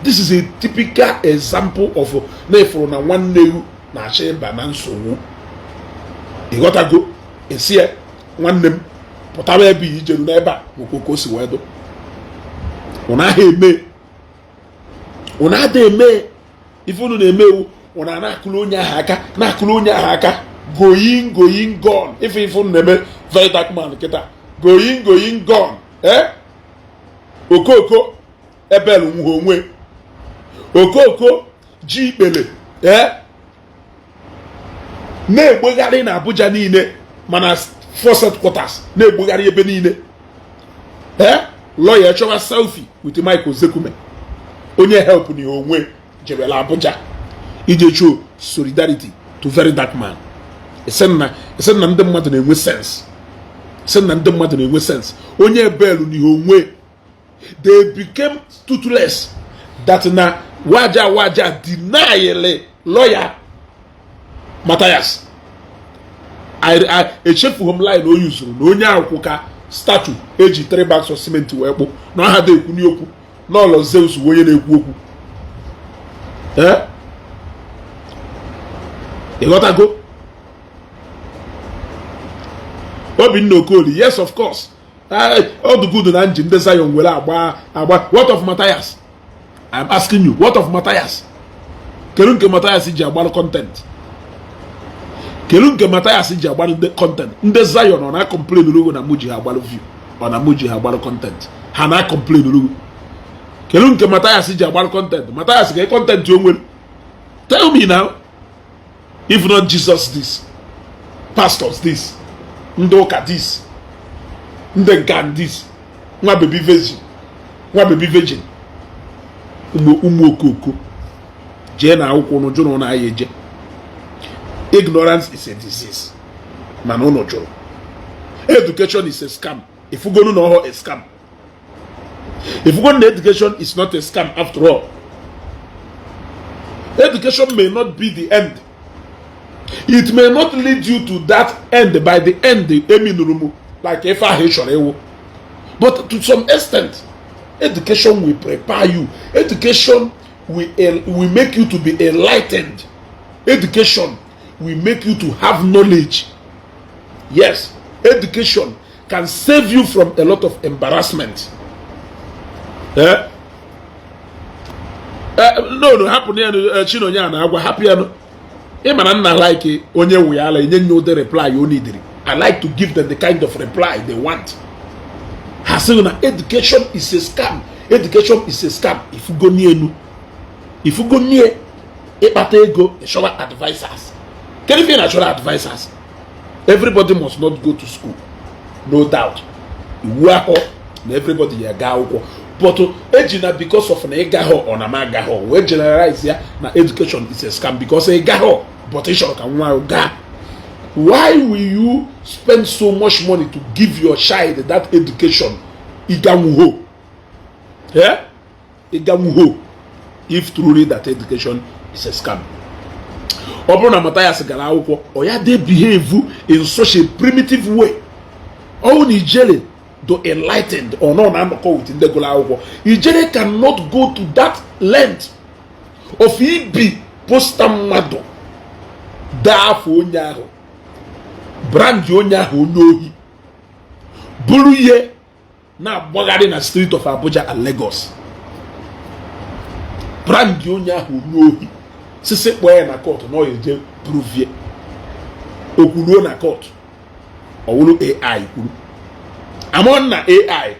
This is a typical example of na ịfụrụ na nwanne ewu na-achọ ịba na nsogbu, ịghọtago? Esi ya, "Nwanne m, pụtara ebe ijeru n'ebe a nwekwa ka o si wee dụ." Ụnụ ahụ eme, ụnụ ada eme ife unu na-eme ewu. Ụnụ a na-akụrụ onye ahụ aka, na-akụrụ onye ahụ aka, going, going, gone. Ife unu na-eme Very Dark Man kịta, going, going, gone. Eh, okoko ebel nwuhe onwe okoko ji ikpele ee na-egbegharị na Abuja niile, mana force headquarters na-egbegharị ebe niile. Ee, lawyer chọwa selfie with Mike Ozekhome, onye help na onwe jebela Abuja ije show solidarity to Very Dark Man. Ese na ndị mmadụ na-enwe sense, sị na ndị mmadụ na-enwe sense. Onye ebelu n'ihe onwe, they became toothless that na waja waja denially lawyer Matthias. Echefughị m line o yuzuru na onye akwụ ka statue eji three bags of cement wee kpụ na ọha dị ekwu n'okwu n'ọlọ Zeus bụ onye na-ekwu okwu. Ee, ịghọtago? Obinna Okoli, yes, of course, ọdụgudu na nji ndị Zion were agba agba. What of Matthias? I'm asking you, what of Matthias? Kedu nke Matthias ji agbalụ content? Kedu nke Matthias ji agbalụ ndị content? Ndị Zion ọ na-complain rugo na mụ ji ha agbalụ view, ọ na mụ ji ha agbalụ content? Ha na-complain rugo. Kedu nke Matthias ji agbalụ content? Matthias ga content o nwere? Tell me now, if not Jesus this, pastors this, ndị ụka this, ndị nka this, nwa baby virgin, nwa baby virgin, ụmụ ụmụ okoko jee na akwụkwọ ụnụ jụrụ na aya eje. Ignorance is a disease, mana ụnụ jụrụ. Education is a scam. Ifugonu na ọhọ a scam, ifugonu na education is not a scam after all. Education may not be the end, it may not lead you to that end by the end eminuru m like ife ahụ ị chọrọ ịwụ, but to some extent education will prepare you. Education will make you to be enlightened. Education will make you to have knowledge. Yes, education can save you from a lot of embarrassment. Eh? Eh, no, hapụ ya. Chinonye a na-agwa, hapụ ya. No, ị mara nna like onye wụ ya ala enye nye ụdị reply o nidiri. I like to give them the kind of reply they want. Ha sịghị na education is a scam, education is a scam. Ifugo n'elu, ifugo nie ịkpata ego, ịchọwa advisers. Kedu ife ị na-achọrọ advisers? Everybody must not go to school, no doubt. Iwu ahụ na everybody ya gaa akwụkwọ, but eji na because of na ịgaghọ ọ na m agaghọ wee generalize ya na education is a scam because ịgaghọ, but ị chọrọ ka nwa ahụ gaa. Why will you spend so much money to give your child that education ịganwuho, yeah? Ịganwuho, if truly that education is a scam. Ọ bụrụ na Matthias gara akwụkwọ, ọ ya dey behave in such a primitive way? Ọwụ na Ijele do enlightened or nọ na-anọkọ with ndị gụrụ akwụkwọ, Ijele cannot go to that length of ibi poster mmadụ, dee afọ onye ahụ, brand onye ahụ, onye ohi, bụrụ ihe na-agbagharị na street of Abuja and Lagos. Brand onye ahụ onye ohi, sisi kpọọ ya na court na ọ ya eje prove okwuruo na court. Ọwụrụ AI kwuru amọ na AI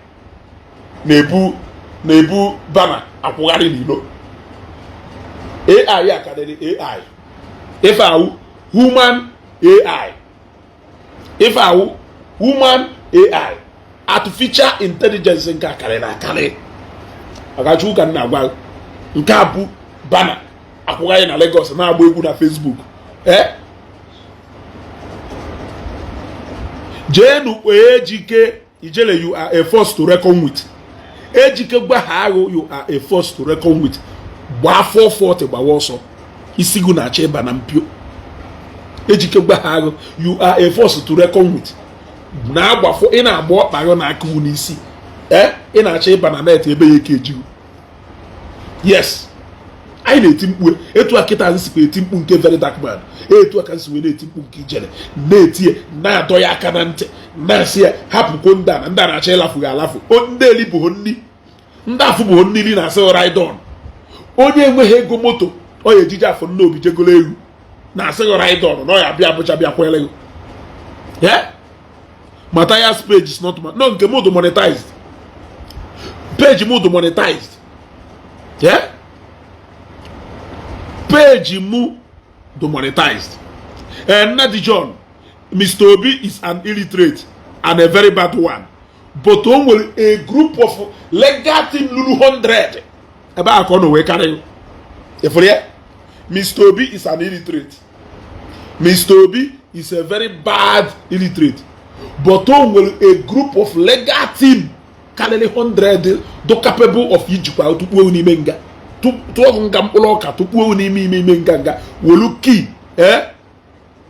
na-ebu banner akwụgharị n'ilo. AI a karịrị AI. Ife awụ human AI, ife awụ human AI, artificial intelligence. Nke a karịrị akarị. Ọgachukwu ka m na-agwa. Nke a bụ banner akwụgharị na Lagos, na-agba egwu na Facebook. Ee, jeenu kpee Ejike Ijele, you are a force to reckon with. Ejike gwa ha ahụ, you are a force to reckon with. Gbaa 440, gbawa ọsọ, isi gụ na-achọ ịba na mpio. Ejike gwa ha ahụ, you are a force to reckon with. Na-agbafọ ị na-agba ọkpa gị na-akụ n'isi. Ee, ị na-achọ ịba na net ebe ya eke ejighị. Yes, anyị na-eti mkpu etu a kịta nsikwa eti mkpu nke Very Dark Man, etu a ka nsi wee na-eti mkpu nke Ijele, na-etie, na-adọ ya aka na ntị, na-asị ya hapụkwo ndị a na ndị a na-achọ ịlafu gị alafu. Ndị elibụghị nni, ndị afụbụghị mmiri na-asị ride on. Onye enweghị ego moto ọ ya ejije afọ nne obi jegolo egwu na-asị ride on na ọ ya bịa Abuja bịa kwere gị. Yeah? Matthias page is not, no, nke m monetized, page m monetized. Yeah? Page mu do monetized. And Nnadi John, Mr. Obi is an illiterate and a very bad one, but o nwere a group of legal team lulu 100 ebe a ka ọ nọ wee karị efere ya. Mr. Obi is an illiterate. Mr. Obi is a very bad illiterate, but o nwere a group of legal team karịrị 100 do capable of ijikwa tukpuo n'ime nga, tụọ nga mkpụrụ ọka, tukpuo n'ime ime ime nga nga, welu key eh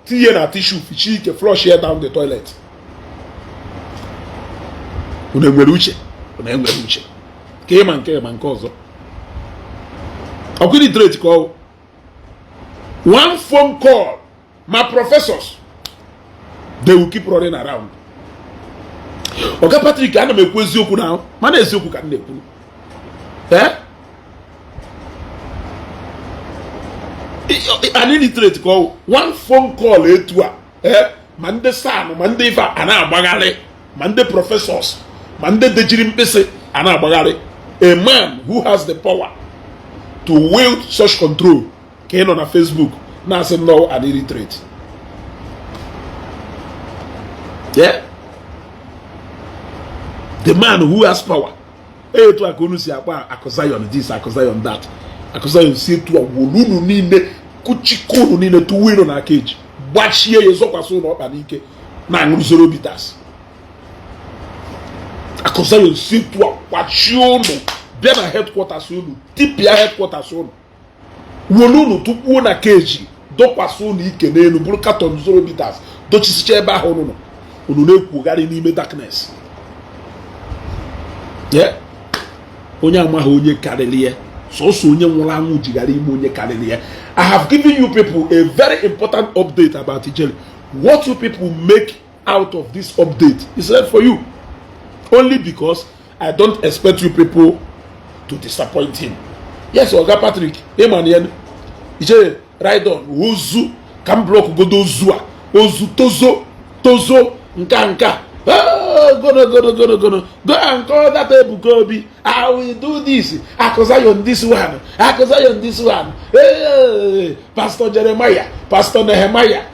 tinye na tissue, fichie ike, flush ya down the toilet. Unu enwere uche? Unu enwere uche ka ịma nke ma nke ọzọ? Ọkwa illiterate ka ọ one phone call, ma professors, they will keep running around. Oga Patrick, ana m ekwu eziokwu na mana eziokwu ka m na-ekwu. Eh, an illiterate ka ọ one phone call etu a, eh, ma ndị SAN, ma ndị ife a na-agbagharị, ma ndị professors, ma ndị dejiri mkpịsị a na-agbagharị. A man who has the power to wield such control ka ị nọ na Facebook na-asị nnọọ an illiterate. Yeah? The man who has power etu a ka unu si akpa Akụ Zion this, Akụ Zion that. Akụ Zion si etu a wolu unu niile, kụchikọ unu niile, tụwa iro na aka eji gbachie ya, zọkwasị ụlọ ọkpa n'ike na-aṅụrụ zoro bitters. Akụ Zion si etu a kwachie unu, bịa na headquarters unu, tipịa headquarters unu, wolu unu tụkpuo na keji, dọkwasị unu ike n'elu, bụrụ carton zoro bitters, dochisicha ebe ahụ unu nọ, unu na-ekwugharị n'ime darkness. Onye amaghị onye karịrị ya, sọsọ onye nwụrụ anwụ jighara ime onye karịrị ya. I have given you people a very important update about Ijele. What you people make out of this update is left for you, only because I don't expect you people to disappoint him. Yes, Oga Patrick Emmanuel Ijele, ride on. Ozu ka m block godo ozu a, ozu tozo tozo nka nka. Gono gono gono gono, go and call that Ebuka Obi. I will do this. Akụ Zion this one, Akụ Zion this one. Hey, Pastor Jeremiah, Pastor Nehemiah,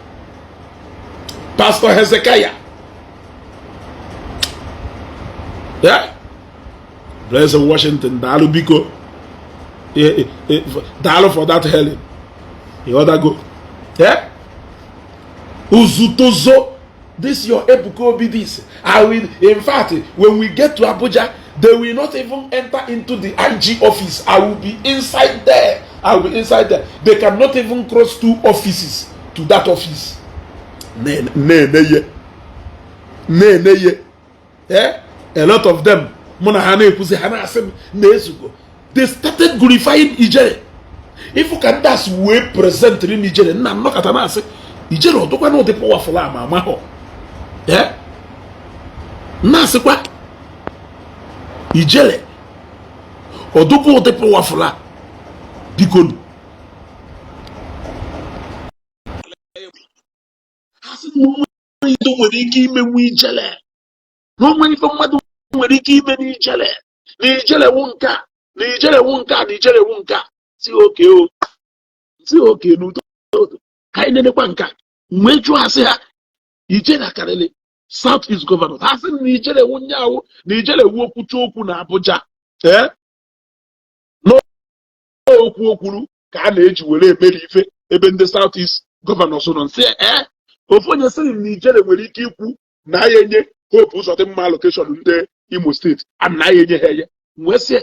Pastor Hezekiah. Yeah, Blessed Washington, daalụ biko, daalụ for that hailing. Ịghọtago? Yeah, uzutozo this your Ebuka Obi this. I will, in fact, when we get to Abuja, they will not even enter into the IG office. I will be inside there. I will be inside there. They cannot even cross two offices to that office. Na-eneye na-eneye. Eh, a lot of them mụ na ha na-ekwuzi, ha na-asị m na-ezugo. They started glorifying Ijele. Ifu ka ndị asị wee presentịrị m Ijele, nna nnọkọta na-asị Ijele ọdụkwa na ụdị powerful ama amahọ. Eh, na-asịkwa Ijele ọdụkwa ụdị powerful a. Biko, ha sị na onwe ife nwere ike imenwu Ijele, na onwe ife mmadụ nwere ike ime n'Ijele, na Ijele wu nke a, na Ijele wu nke a, na Ijele wu nke a. Si okay o, si okay n'udo, ka anyị nenekwa nke a. Mgbe jụọ ha, sị ha Ijele akarịrị South East Governor, ha sị na Ijele wu nyawu, na Ijele wu okwuchi okwu na Abuja, ee, n'okwu okwuru ka a na-eji were emeri ife ebe ndị South East Governors nọ. Nsị ee, ofu onye sịrị na Ijele nwere ike ikwu na ya enye Hope Uzodimma allocation ndị Imo Steeti and na ya enye ha enye. Wee sị,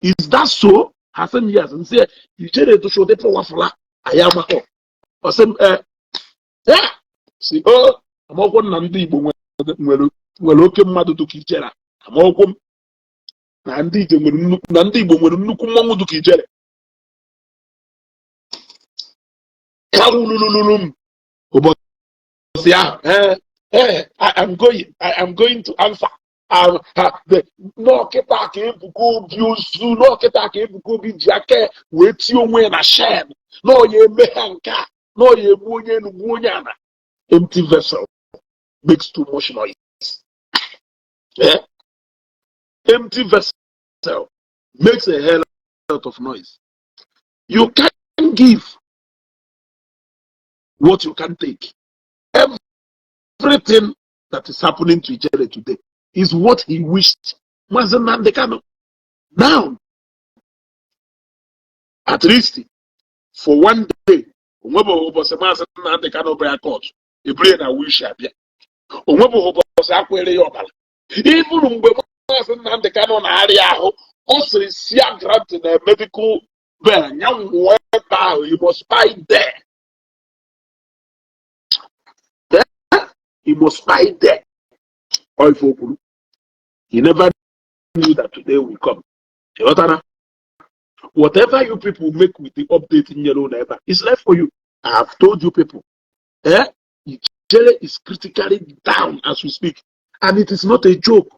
"Is that so?" Ha sị m, "Yes." Nsị, "Ijele dụcha ụdị powerful a, anyị amakọ?" Ọ sị m, "Ee." Ee, si o amakwụkwọ na ndị Igbo nwere oke mmadụ dịka Ijele. Amakwụkwọ m na ndị Igbo nwere nnukwu, na ndị Igbo nwere nnukwu mmọnwụ dịka Ijele. Kawulululu m ụbọchị ahụ, ee, I am going to answer n'ọkịta ka Ebuka Obi ozu, n'ọkịta ka Ebuka Obi ji aka wee tie onwe ya na shen, n'ọya eme ha nke a, n'ọya egbu onye elu, gbuo onye ana. Empty vessel makes too much noise. Yeah? Empty vessel makes a hell lot of noise. You can't give what you can't take. Everything that is happening to Ijele today is what he wished Mazi Nnamdi Kanu. Now, at least for one day, onwebụghị ụbọchị Maazị Nnamdi Kanu bịa court eburu ya na wheelchair bịa, onwebụghị ụbọchị akwere ya ọbara. Iburu mgbe Maazị Nnamdi Kanu na-arịa ahụ, ọ sịrị si ya grant na medical bail, ya nwụọ ebe ahụ. He must buy there. He must buy there. Ọ ife o kwuru. He never knew that today will come. Ịghọtara? Whatever you people make with the update nyere unu ebe a, it's left for you. I have told you people, eh, Ijele is critically down as we speak, and it is not a joke.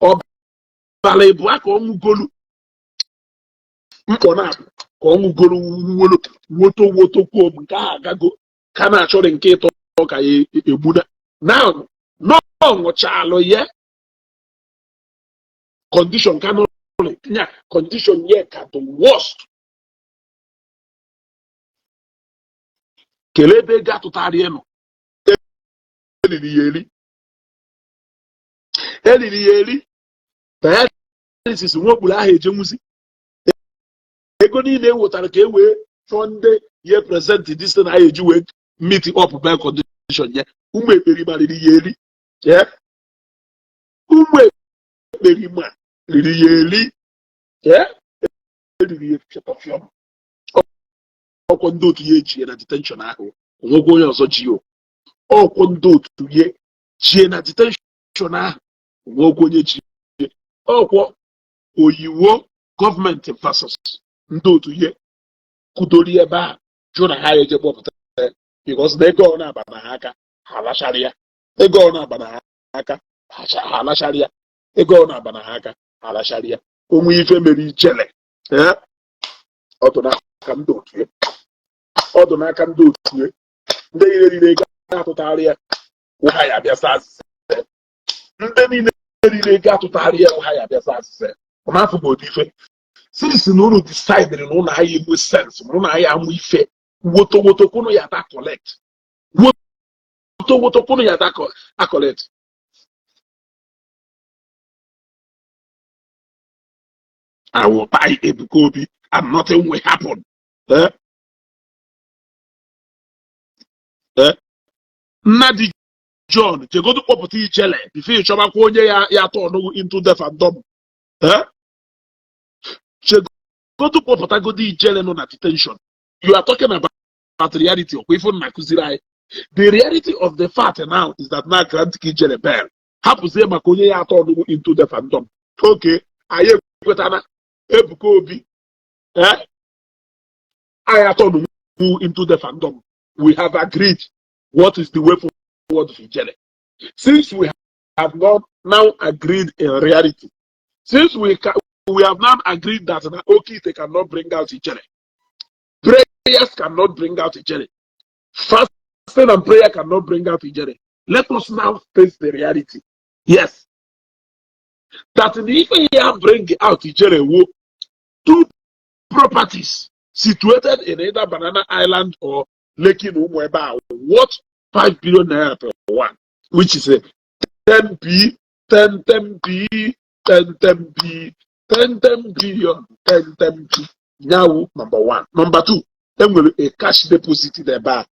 Ọbara ịbụa ka ọ ṅụgolu, mkpọ na-abụ ka ọ ṅụgolu wolo woto woto kwuo nke ahụ agago, ka na-achọrọ nke ịtọ ka ya egbuna. Now na ọ ṅụchalụ ya, condition ka nọ ya, condition ya ka the worst. Kelee ebe ego atụtara ya nọ. Eriri ya eri, eriri ya eri. Dialysis nwa okpuru ahụ ejenwuzi. Ego niile e wetara ka e wee chọọ ndị ya present this thing ahụ eji wee meet up bail condition ya, ụmụ ekperima riri ya eri. Ụmụ ekperima riri ya eri, eriri ya fiọtọfiọm. Ọkwọ ndị otu ya ejie na detention ahụ, onwekwa onye ọzọ ji o. Ọkwọ ndị otu ya jie na detention ahụ, onwekwa onye ji. Ọkwọ oyiwo gọọmenti versus ndị otu ya kudori ebe a jụ na ha eje kpọpụta ya, because na ego ọ na-aba na ha aka, ha alachara ya. Ego ọ na-aba na ha aka, ha alachara ya. Ego ọ na-aba na ha aka, ha alachara ya. Onwe ife mere Ijele, ọ dụ n'aka ndị otu ya, ọ dụ n'aka ndị otu ya. Ndị niile riri ego atụtara ya, ha ya abịa saa asịsị. Ndị niile riri ego atụtara ya, ha ya abịa saa asịsị. Ọ na-afụ bụ ụdị ife since na unu decided na ụnụ ahịa enwe sense, na ụnụ ahịa amụ ife woto woto kwunu ya ta collect, woto woto kwunu ya ta collect. I will buy Ebuka Obi and nothing will happen. Eh? Eh? Nnadi John jegodu kpọpụta Ijele before ịchọbakwa onye ya ya turn into deaf and dumb. Eh? Jegodu kpọpụtagodu Ijele nọ na detention. You are talking about reality. Ọkwa ife na-akụziri anyị. The reality of the fact now is that now grant ka Ijele bail. Hapụzie maka onye ya turn into deaf and dumb. Okay, anyị ekwetana Ebuka Obi, eh? Anyị a-turn into deaf and dumb. We have agreed what is the way forward of Ijele. Since we have not now agreed in reality, since we have now agreed that na Oke Ite cannot bring out Ijele. Prayers cannot bring out Ijele. Fasting and prayer cannot bring out Ijele. Let us now face the reality. Yes. That the ife ya bring out Ijele wo two properties situated in either Banana Island or Lekki na ụmụ ebe a worth 5 billion naira per one, which is a 10p, 10 10p, 10 10p, 10 10 billion, 10 10p. Nyawu number one. Number two, enwere a cash deposit ebe a.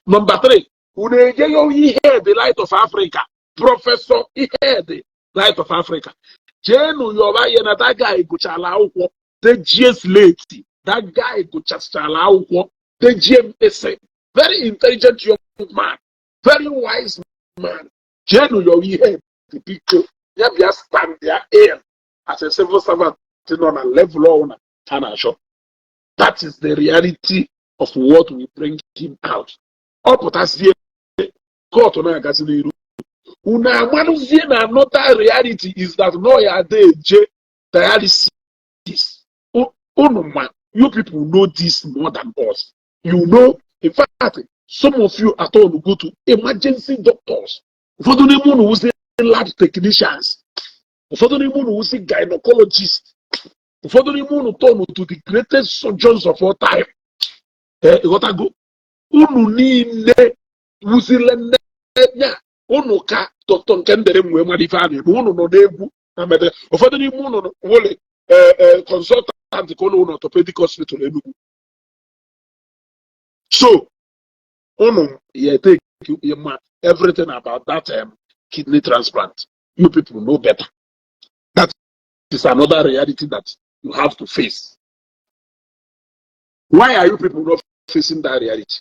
Number three, unu ejeghị ihe the Light of Africa, Professor ihe the Light of Africa. Jeenu yọba ya na that guy gụchala akwụkwọ dejie slate. That guy gụchasịchala akwụkwọ dejie mkpịsị. Very intelligent young man, very wise man. Jeenu yọwa ihe the biko ya bịa stand ya in as a civil servant nọ na level ọwụna ha na-achọ. That is the reality of what will bring him out. Ọ pụtazie, court na-agazi n'iru. Unu amalụzie na another reality is that no ya ada eje dialysis. Unu ma, you people know this more than us. You know, in fact, some of you at all go to emergency doctors. Ụfọdụ n'ime unu wụzi lab technicians. Ụfọdụ n'ime unu wụzi gynecologists. Ụfọdụ n'ime unu turn to the greatest surgeons of all time. Ee, ịghọtago? Unu niile wụzile nne ya unu ka Dr. Nke ndere m wee mara ife a na-eme. Unu nọ n'egwu na mede. Ụfọdụ n'ime unu wụle consultant ka unu na orthopedic hospital Enugu. So unu ya take ma everything about that kidney transplant. You people know better. That is another reality that you have to face. Why are you people not facing that reality?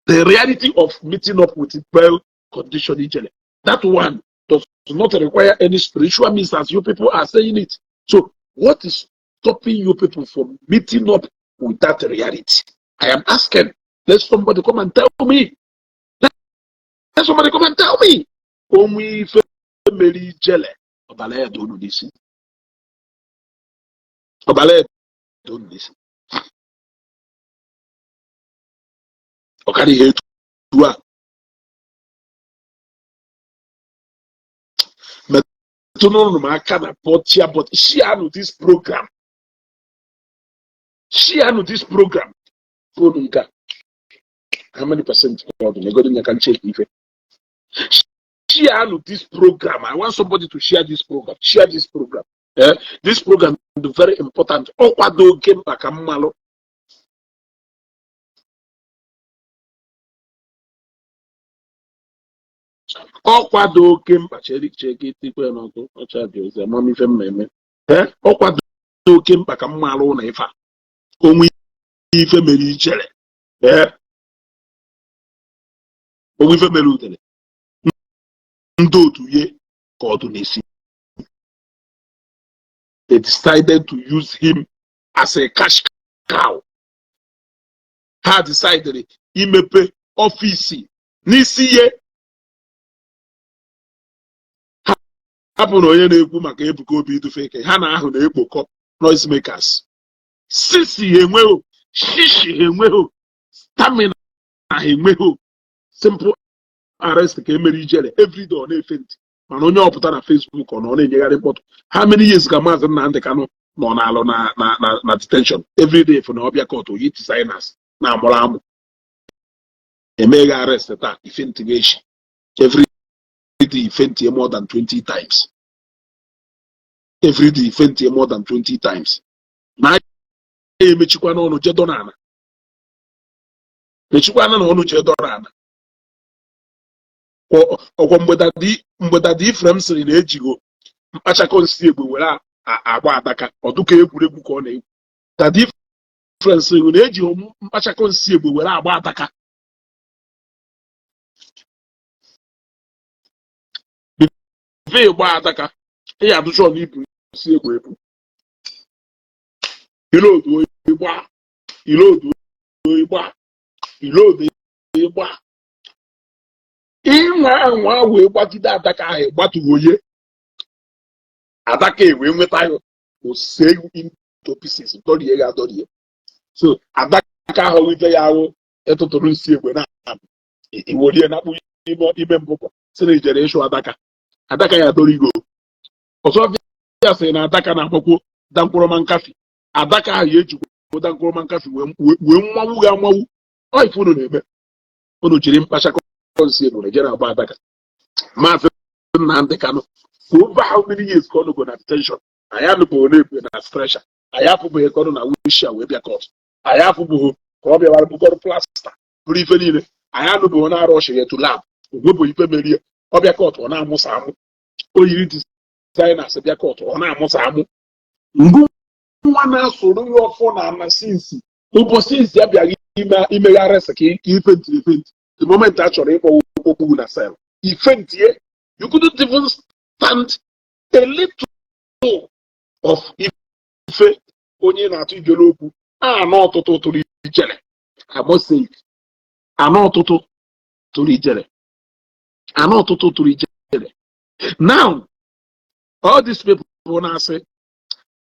The reality of meeting up with the bail condition Ijele. That one does not require any spiritual means, as you people are saying it. So what is stopping you people from meeting up with that reality? I am asking. Let somebody come and tell me. Let somebody come and tell me. Onwe ife mere Ijele, ọbara ya dị unu n'isi. Ọbara ya dị unu n'isi. Ọ karịa ihe etu a. Metụnụrụ m aka na bọchịa but share this program. Share this program. Phone nke a. How many percent ọ dị? Negodi nya ka m check ife. Share this program. I want somebody to share this program. Share this program. Eh? This program is very important. Ọ kwado oke mkpa ka mmalụ. Ọ kwado oke mkpa chere chere itikwe n'ọkụ ọcha dị ozi amamife mmemme. Eh? Ọ kwado oke mkpa ka mmalụ na ife a. Onwe ife mere ichere. Eh? Onwe ife mere udele. Ndị otu ye ka ọdụ n'isi. They decided to use him as a cash cow. Ha decided imepe ọfịs n'isi ye. Hapụ na onye na-ekwu maka Ebuka Obi idufe ike ha na ahụ na-ekpokọ noise makers. Sisi ha enweghị, shishi ha enweghị, stamina ha enweghị. Simple arrest ka emere Ijele everyday ọ na-efe ntị, mana onye ọpụta na Facebook ọ nọ na-enyegharị mkpọtụ. How many years ka Maazị Nnamdi Kanu nọ n'alụ na na na na detention everyday for na ọbịa court oyi designers na-amụrụ amụ emeghe arrest taa ife ntị ga-echi everyday ife ntị more than 20 times, everyday ife ntị more than 20 times. Na emechikwa n'ọnụ jedo n'ala, mechikwana n'ọnụ jedo n'ala. Ọkwọ mgbe Dadi Ifrem sịrị na ejigo mkpachakọ nsị egbe were agba adaka, ọ dụka egwuregwu ka ọ na-egwu. Dadi Ifrem sịrị na ejigo mkpachakọ nsị egbe were agba adaka. Before ịgba adaka, ị ya adụcha ọnụ ibu nsị egbe ebu. Ilodu ịgba, ilodu ịgba, ilodu ịgba. Ịnwa anwa wee gbagide adaka ahụ gbatuo onye adaka ewee nweta ya, o see you into pieces, dọrie ya adọrie. So adaka ahụ ife ya ahụ ịtụtụrụ nsi egbe na iworie na akpụ ime mbụbọ si na ijere ịchụ adaka. Adaka ya doro igo ọzọ ya sị na adaka na-agbakwo dankwụrọma nkafi. Adaka ahụ ya ejikwa dankwụrọma nkafi wee mmanwụ ga amanwụ. Ọ ife unu na-eme, unu jiri mkpachakọ nsị unu ejere agba adaka. Maazị Nnamdi Kanu, for over how many years ka ọ nọgo na detention? Anyị anụbụghị na-ekwe na stretcher. Anyị afụbụghị ka ọ nọ na wheelchair wee bịa court. Anyị afụbụghị ka ọ bịawara bukọrọ plaster bụrụ ife niile. Anyị anụbụghị na-arụ ọchịghị etu lab onwebụ ife merie. Ọ bịa court, ọ na-amụsa amụ. O yiri designers bịa court, ọ na-amụsa amụ. Ngụ nwa na-asụrụ ya ọfọ na ana since ụbọchị izi abịaghị imegharị ka ifentiri efenti. The moment a chọrọ ịkpọ okwu na cell, ifentie. You couldn't even stand a little of ife onye na-atụ ijele okwu anọ ọtụtụ tụrụ ijele. I must say it. Anọ ọtụtụ tụrụ ijele, anọ ọtụtụ tụrụ ijele. Now all these people na-asị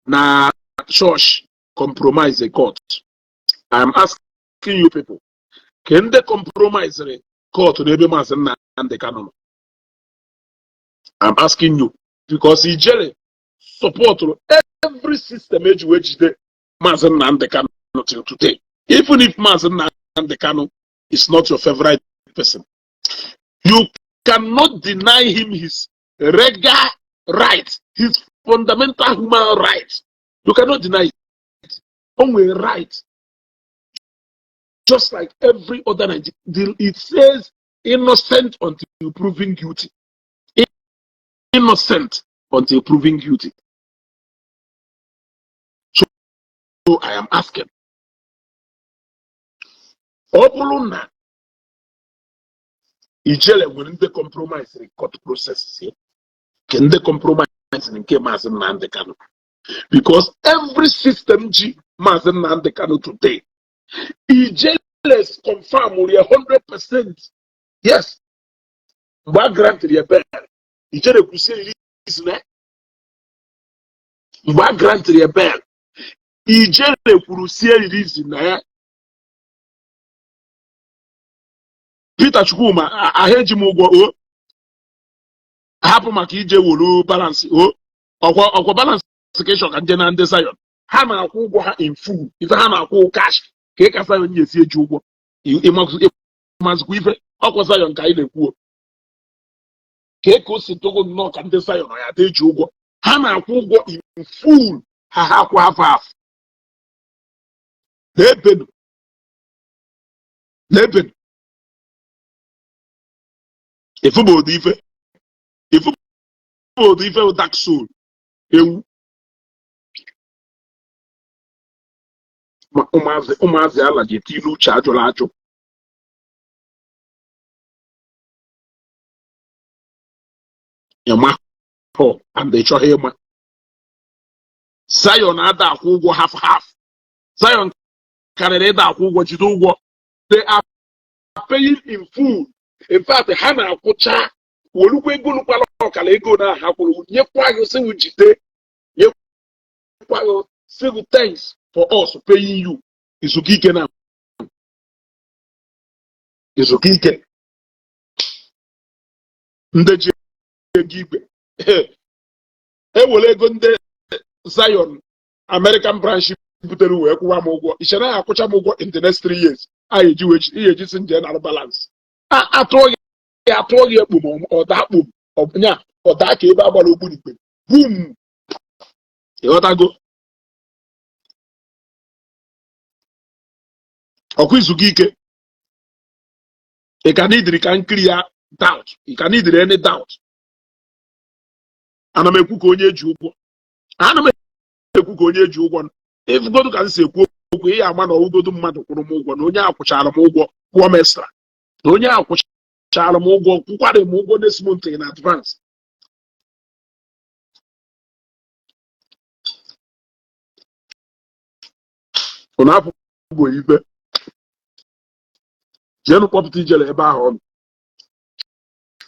na church compromise the court, I'm asking you people, ke ndị compromise court n'ebe Maazị Nnamdi Kanu nọ? I'm asking you because ijele supportụrụ every system eji wee jide Maazị Nnamdi Kanu till today. Even if Maazị Nnamdi Kanu is not your favorite person, you cannot deny him his legal right, his fundamental human right. You cannot deny it. O nwere right just like every other Nigerian. It says innocent until proven guilty, innocent until proven guilty. So I am asking, ọ bụrụ na ijele nwere ndị compromise court process, ke ndị compromise nke Maazị Nnamdi Kanu? Because every system ji Maazị Nnamdi Kanu today, ijele confirm ya 100%. Yes, mgbe a grantịrị ya bail, ijele kwụsị release na mgbe a grantịrị ya bail, ijele kwuru sie release na ya. Peter Chukwuma, ahụ eji m ụgwọ o hapụ maka ije wolu balance o ọkwa balance ka ịchọ ka nje na ndị Zion ha na-akwụ ụgwọ ha in full. Ife ha na-akwụ cash ka ị ka Zion ji esi eji ụgwọ ịmazikwa ife ọkwa Zion ka anyị na-ekwu ka ka o si togo nnọọ ka ndị Zion ya dị eji ụgwọ. Ha na-akwụ ụgwọ in full. Ha akwụ half half na-ebenu na-ebenu. Ifubodo ife, ifubodo ife dark soul ewu ụmụazị ụmụazị ala ji eti ilu uche ajụrụ ajụ. Ịma hụ and ị chọghị ịma. Zion ada akwụ ụgwọ half half. Zion karịrị ịda akwụ ụgwọ jide ụgwọ. They are paying in full. In fact, ha na-akwụcha welukwa ego lukwala ọkara ego na ha kwụrụ nyekwa gị sị jide nyekwa gị sị gị thanks for us paying you. Izuka ike na izuka ike ndị ji ego igwe ewere ego ndị Zion American branch butere wee kwụwa m ụgwọ. Ichere ya akwụcha m ụgwọ in the next 3 years a eji wee ihe eji si nje nara balance. Atụọ gị atụọ gị ekpom ọda kpom nya ọda ka ebe agbara ogbunigwe bum. Ịghọtago ọkwa izugo ike. Ị ka n'idiri ka nkiri ya doubt. Ị ka n'idiri any doubt. Ana m ekwu ka onye eji ụgwọ, ana m ekwu ka onye eji ụgwọ. Ịfụgodu ka m si ekwu okwu, ị ama na ọwụgodu mmadụ kwụrụ m ụgwọ na onye akwụchara m ụgwọ kwụọ m extra na onye akwụchara m ụgwọ kwụkwara m ụgwọ next month in advance. Ụnụ afụgo ife jeenụ kpọpụta ijele ebe ahụ ọnụ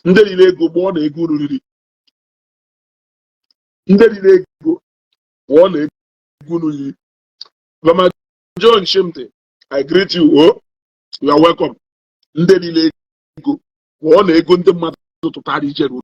ndị riri ego gbụọ na ego unu riri ndị riri ego gbụọ na ego unu riri. Mama John Shimte, I greet you. Oh, you are welcome. Ndị niile ego pụọ na ego ndị mmadụ tụtara ijere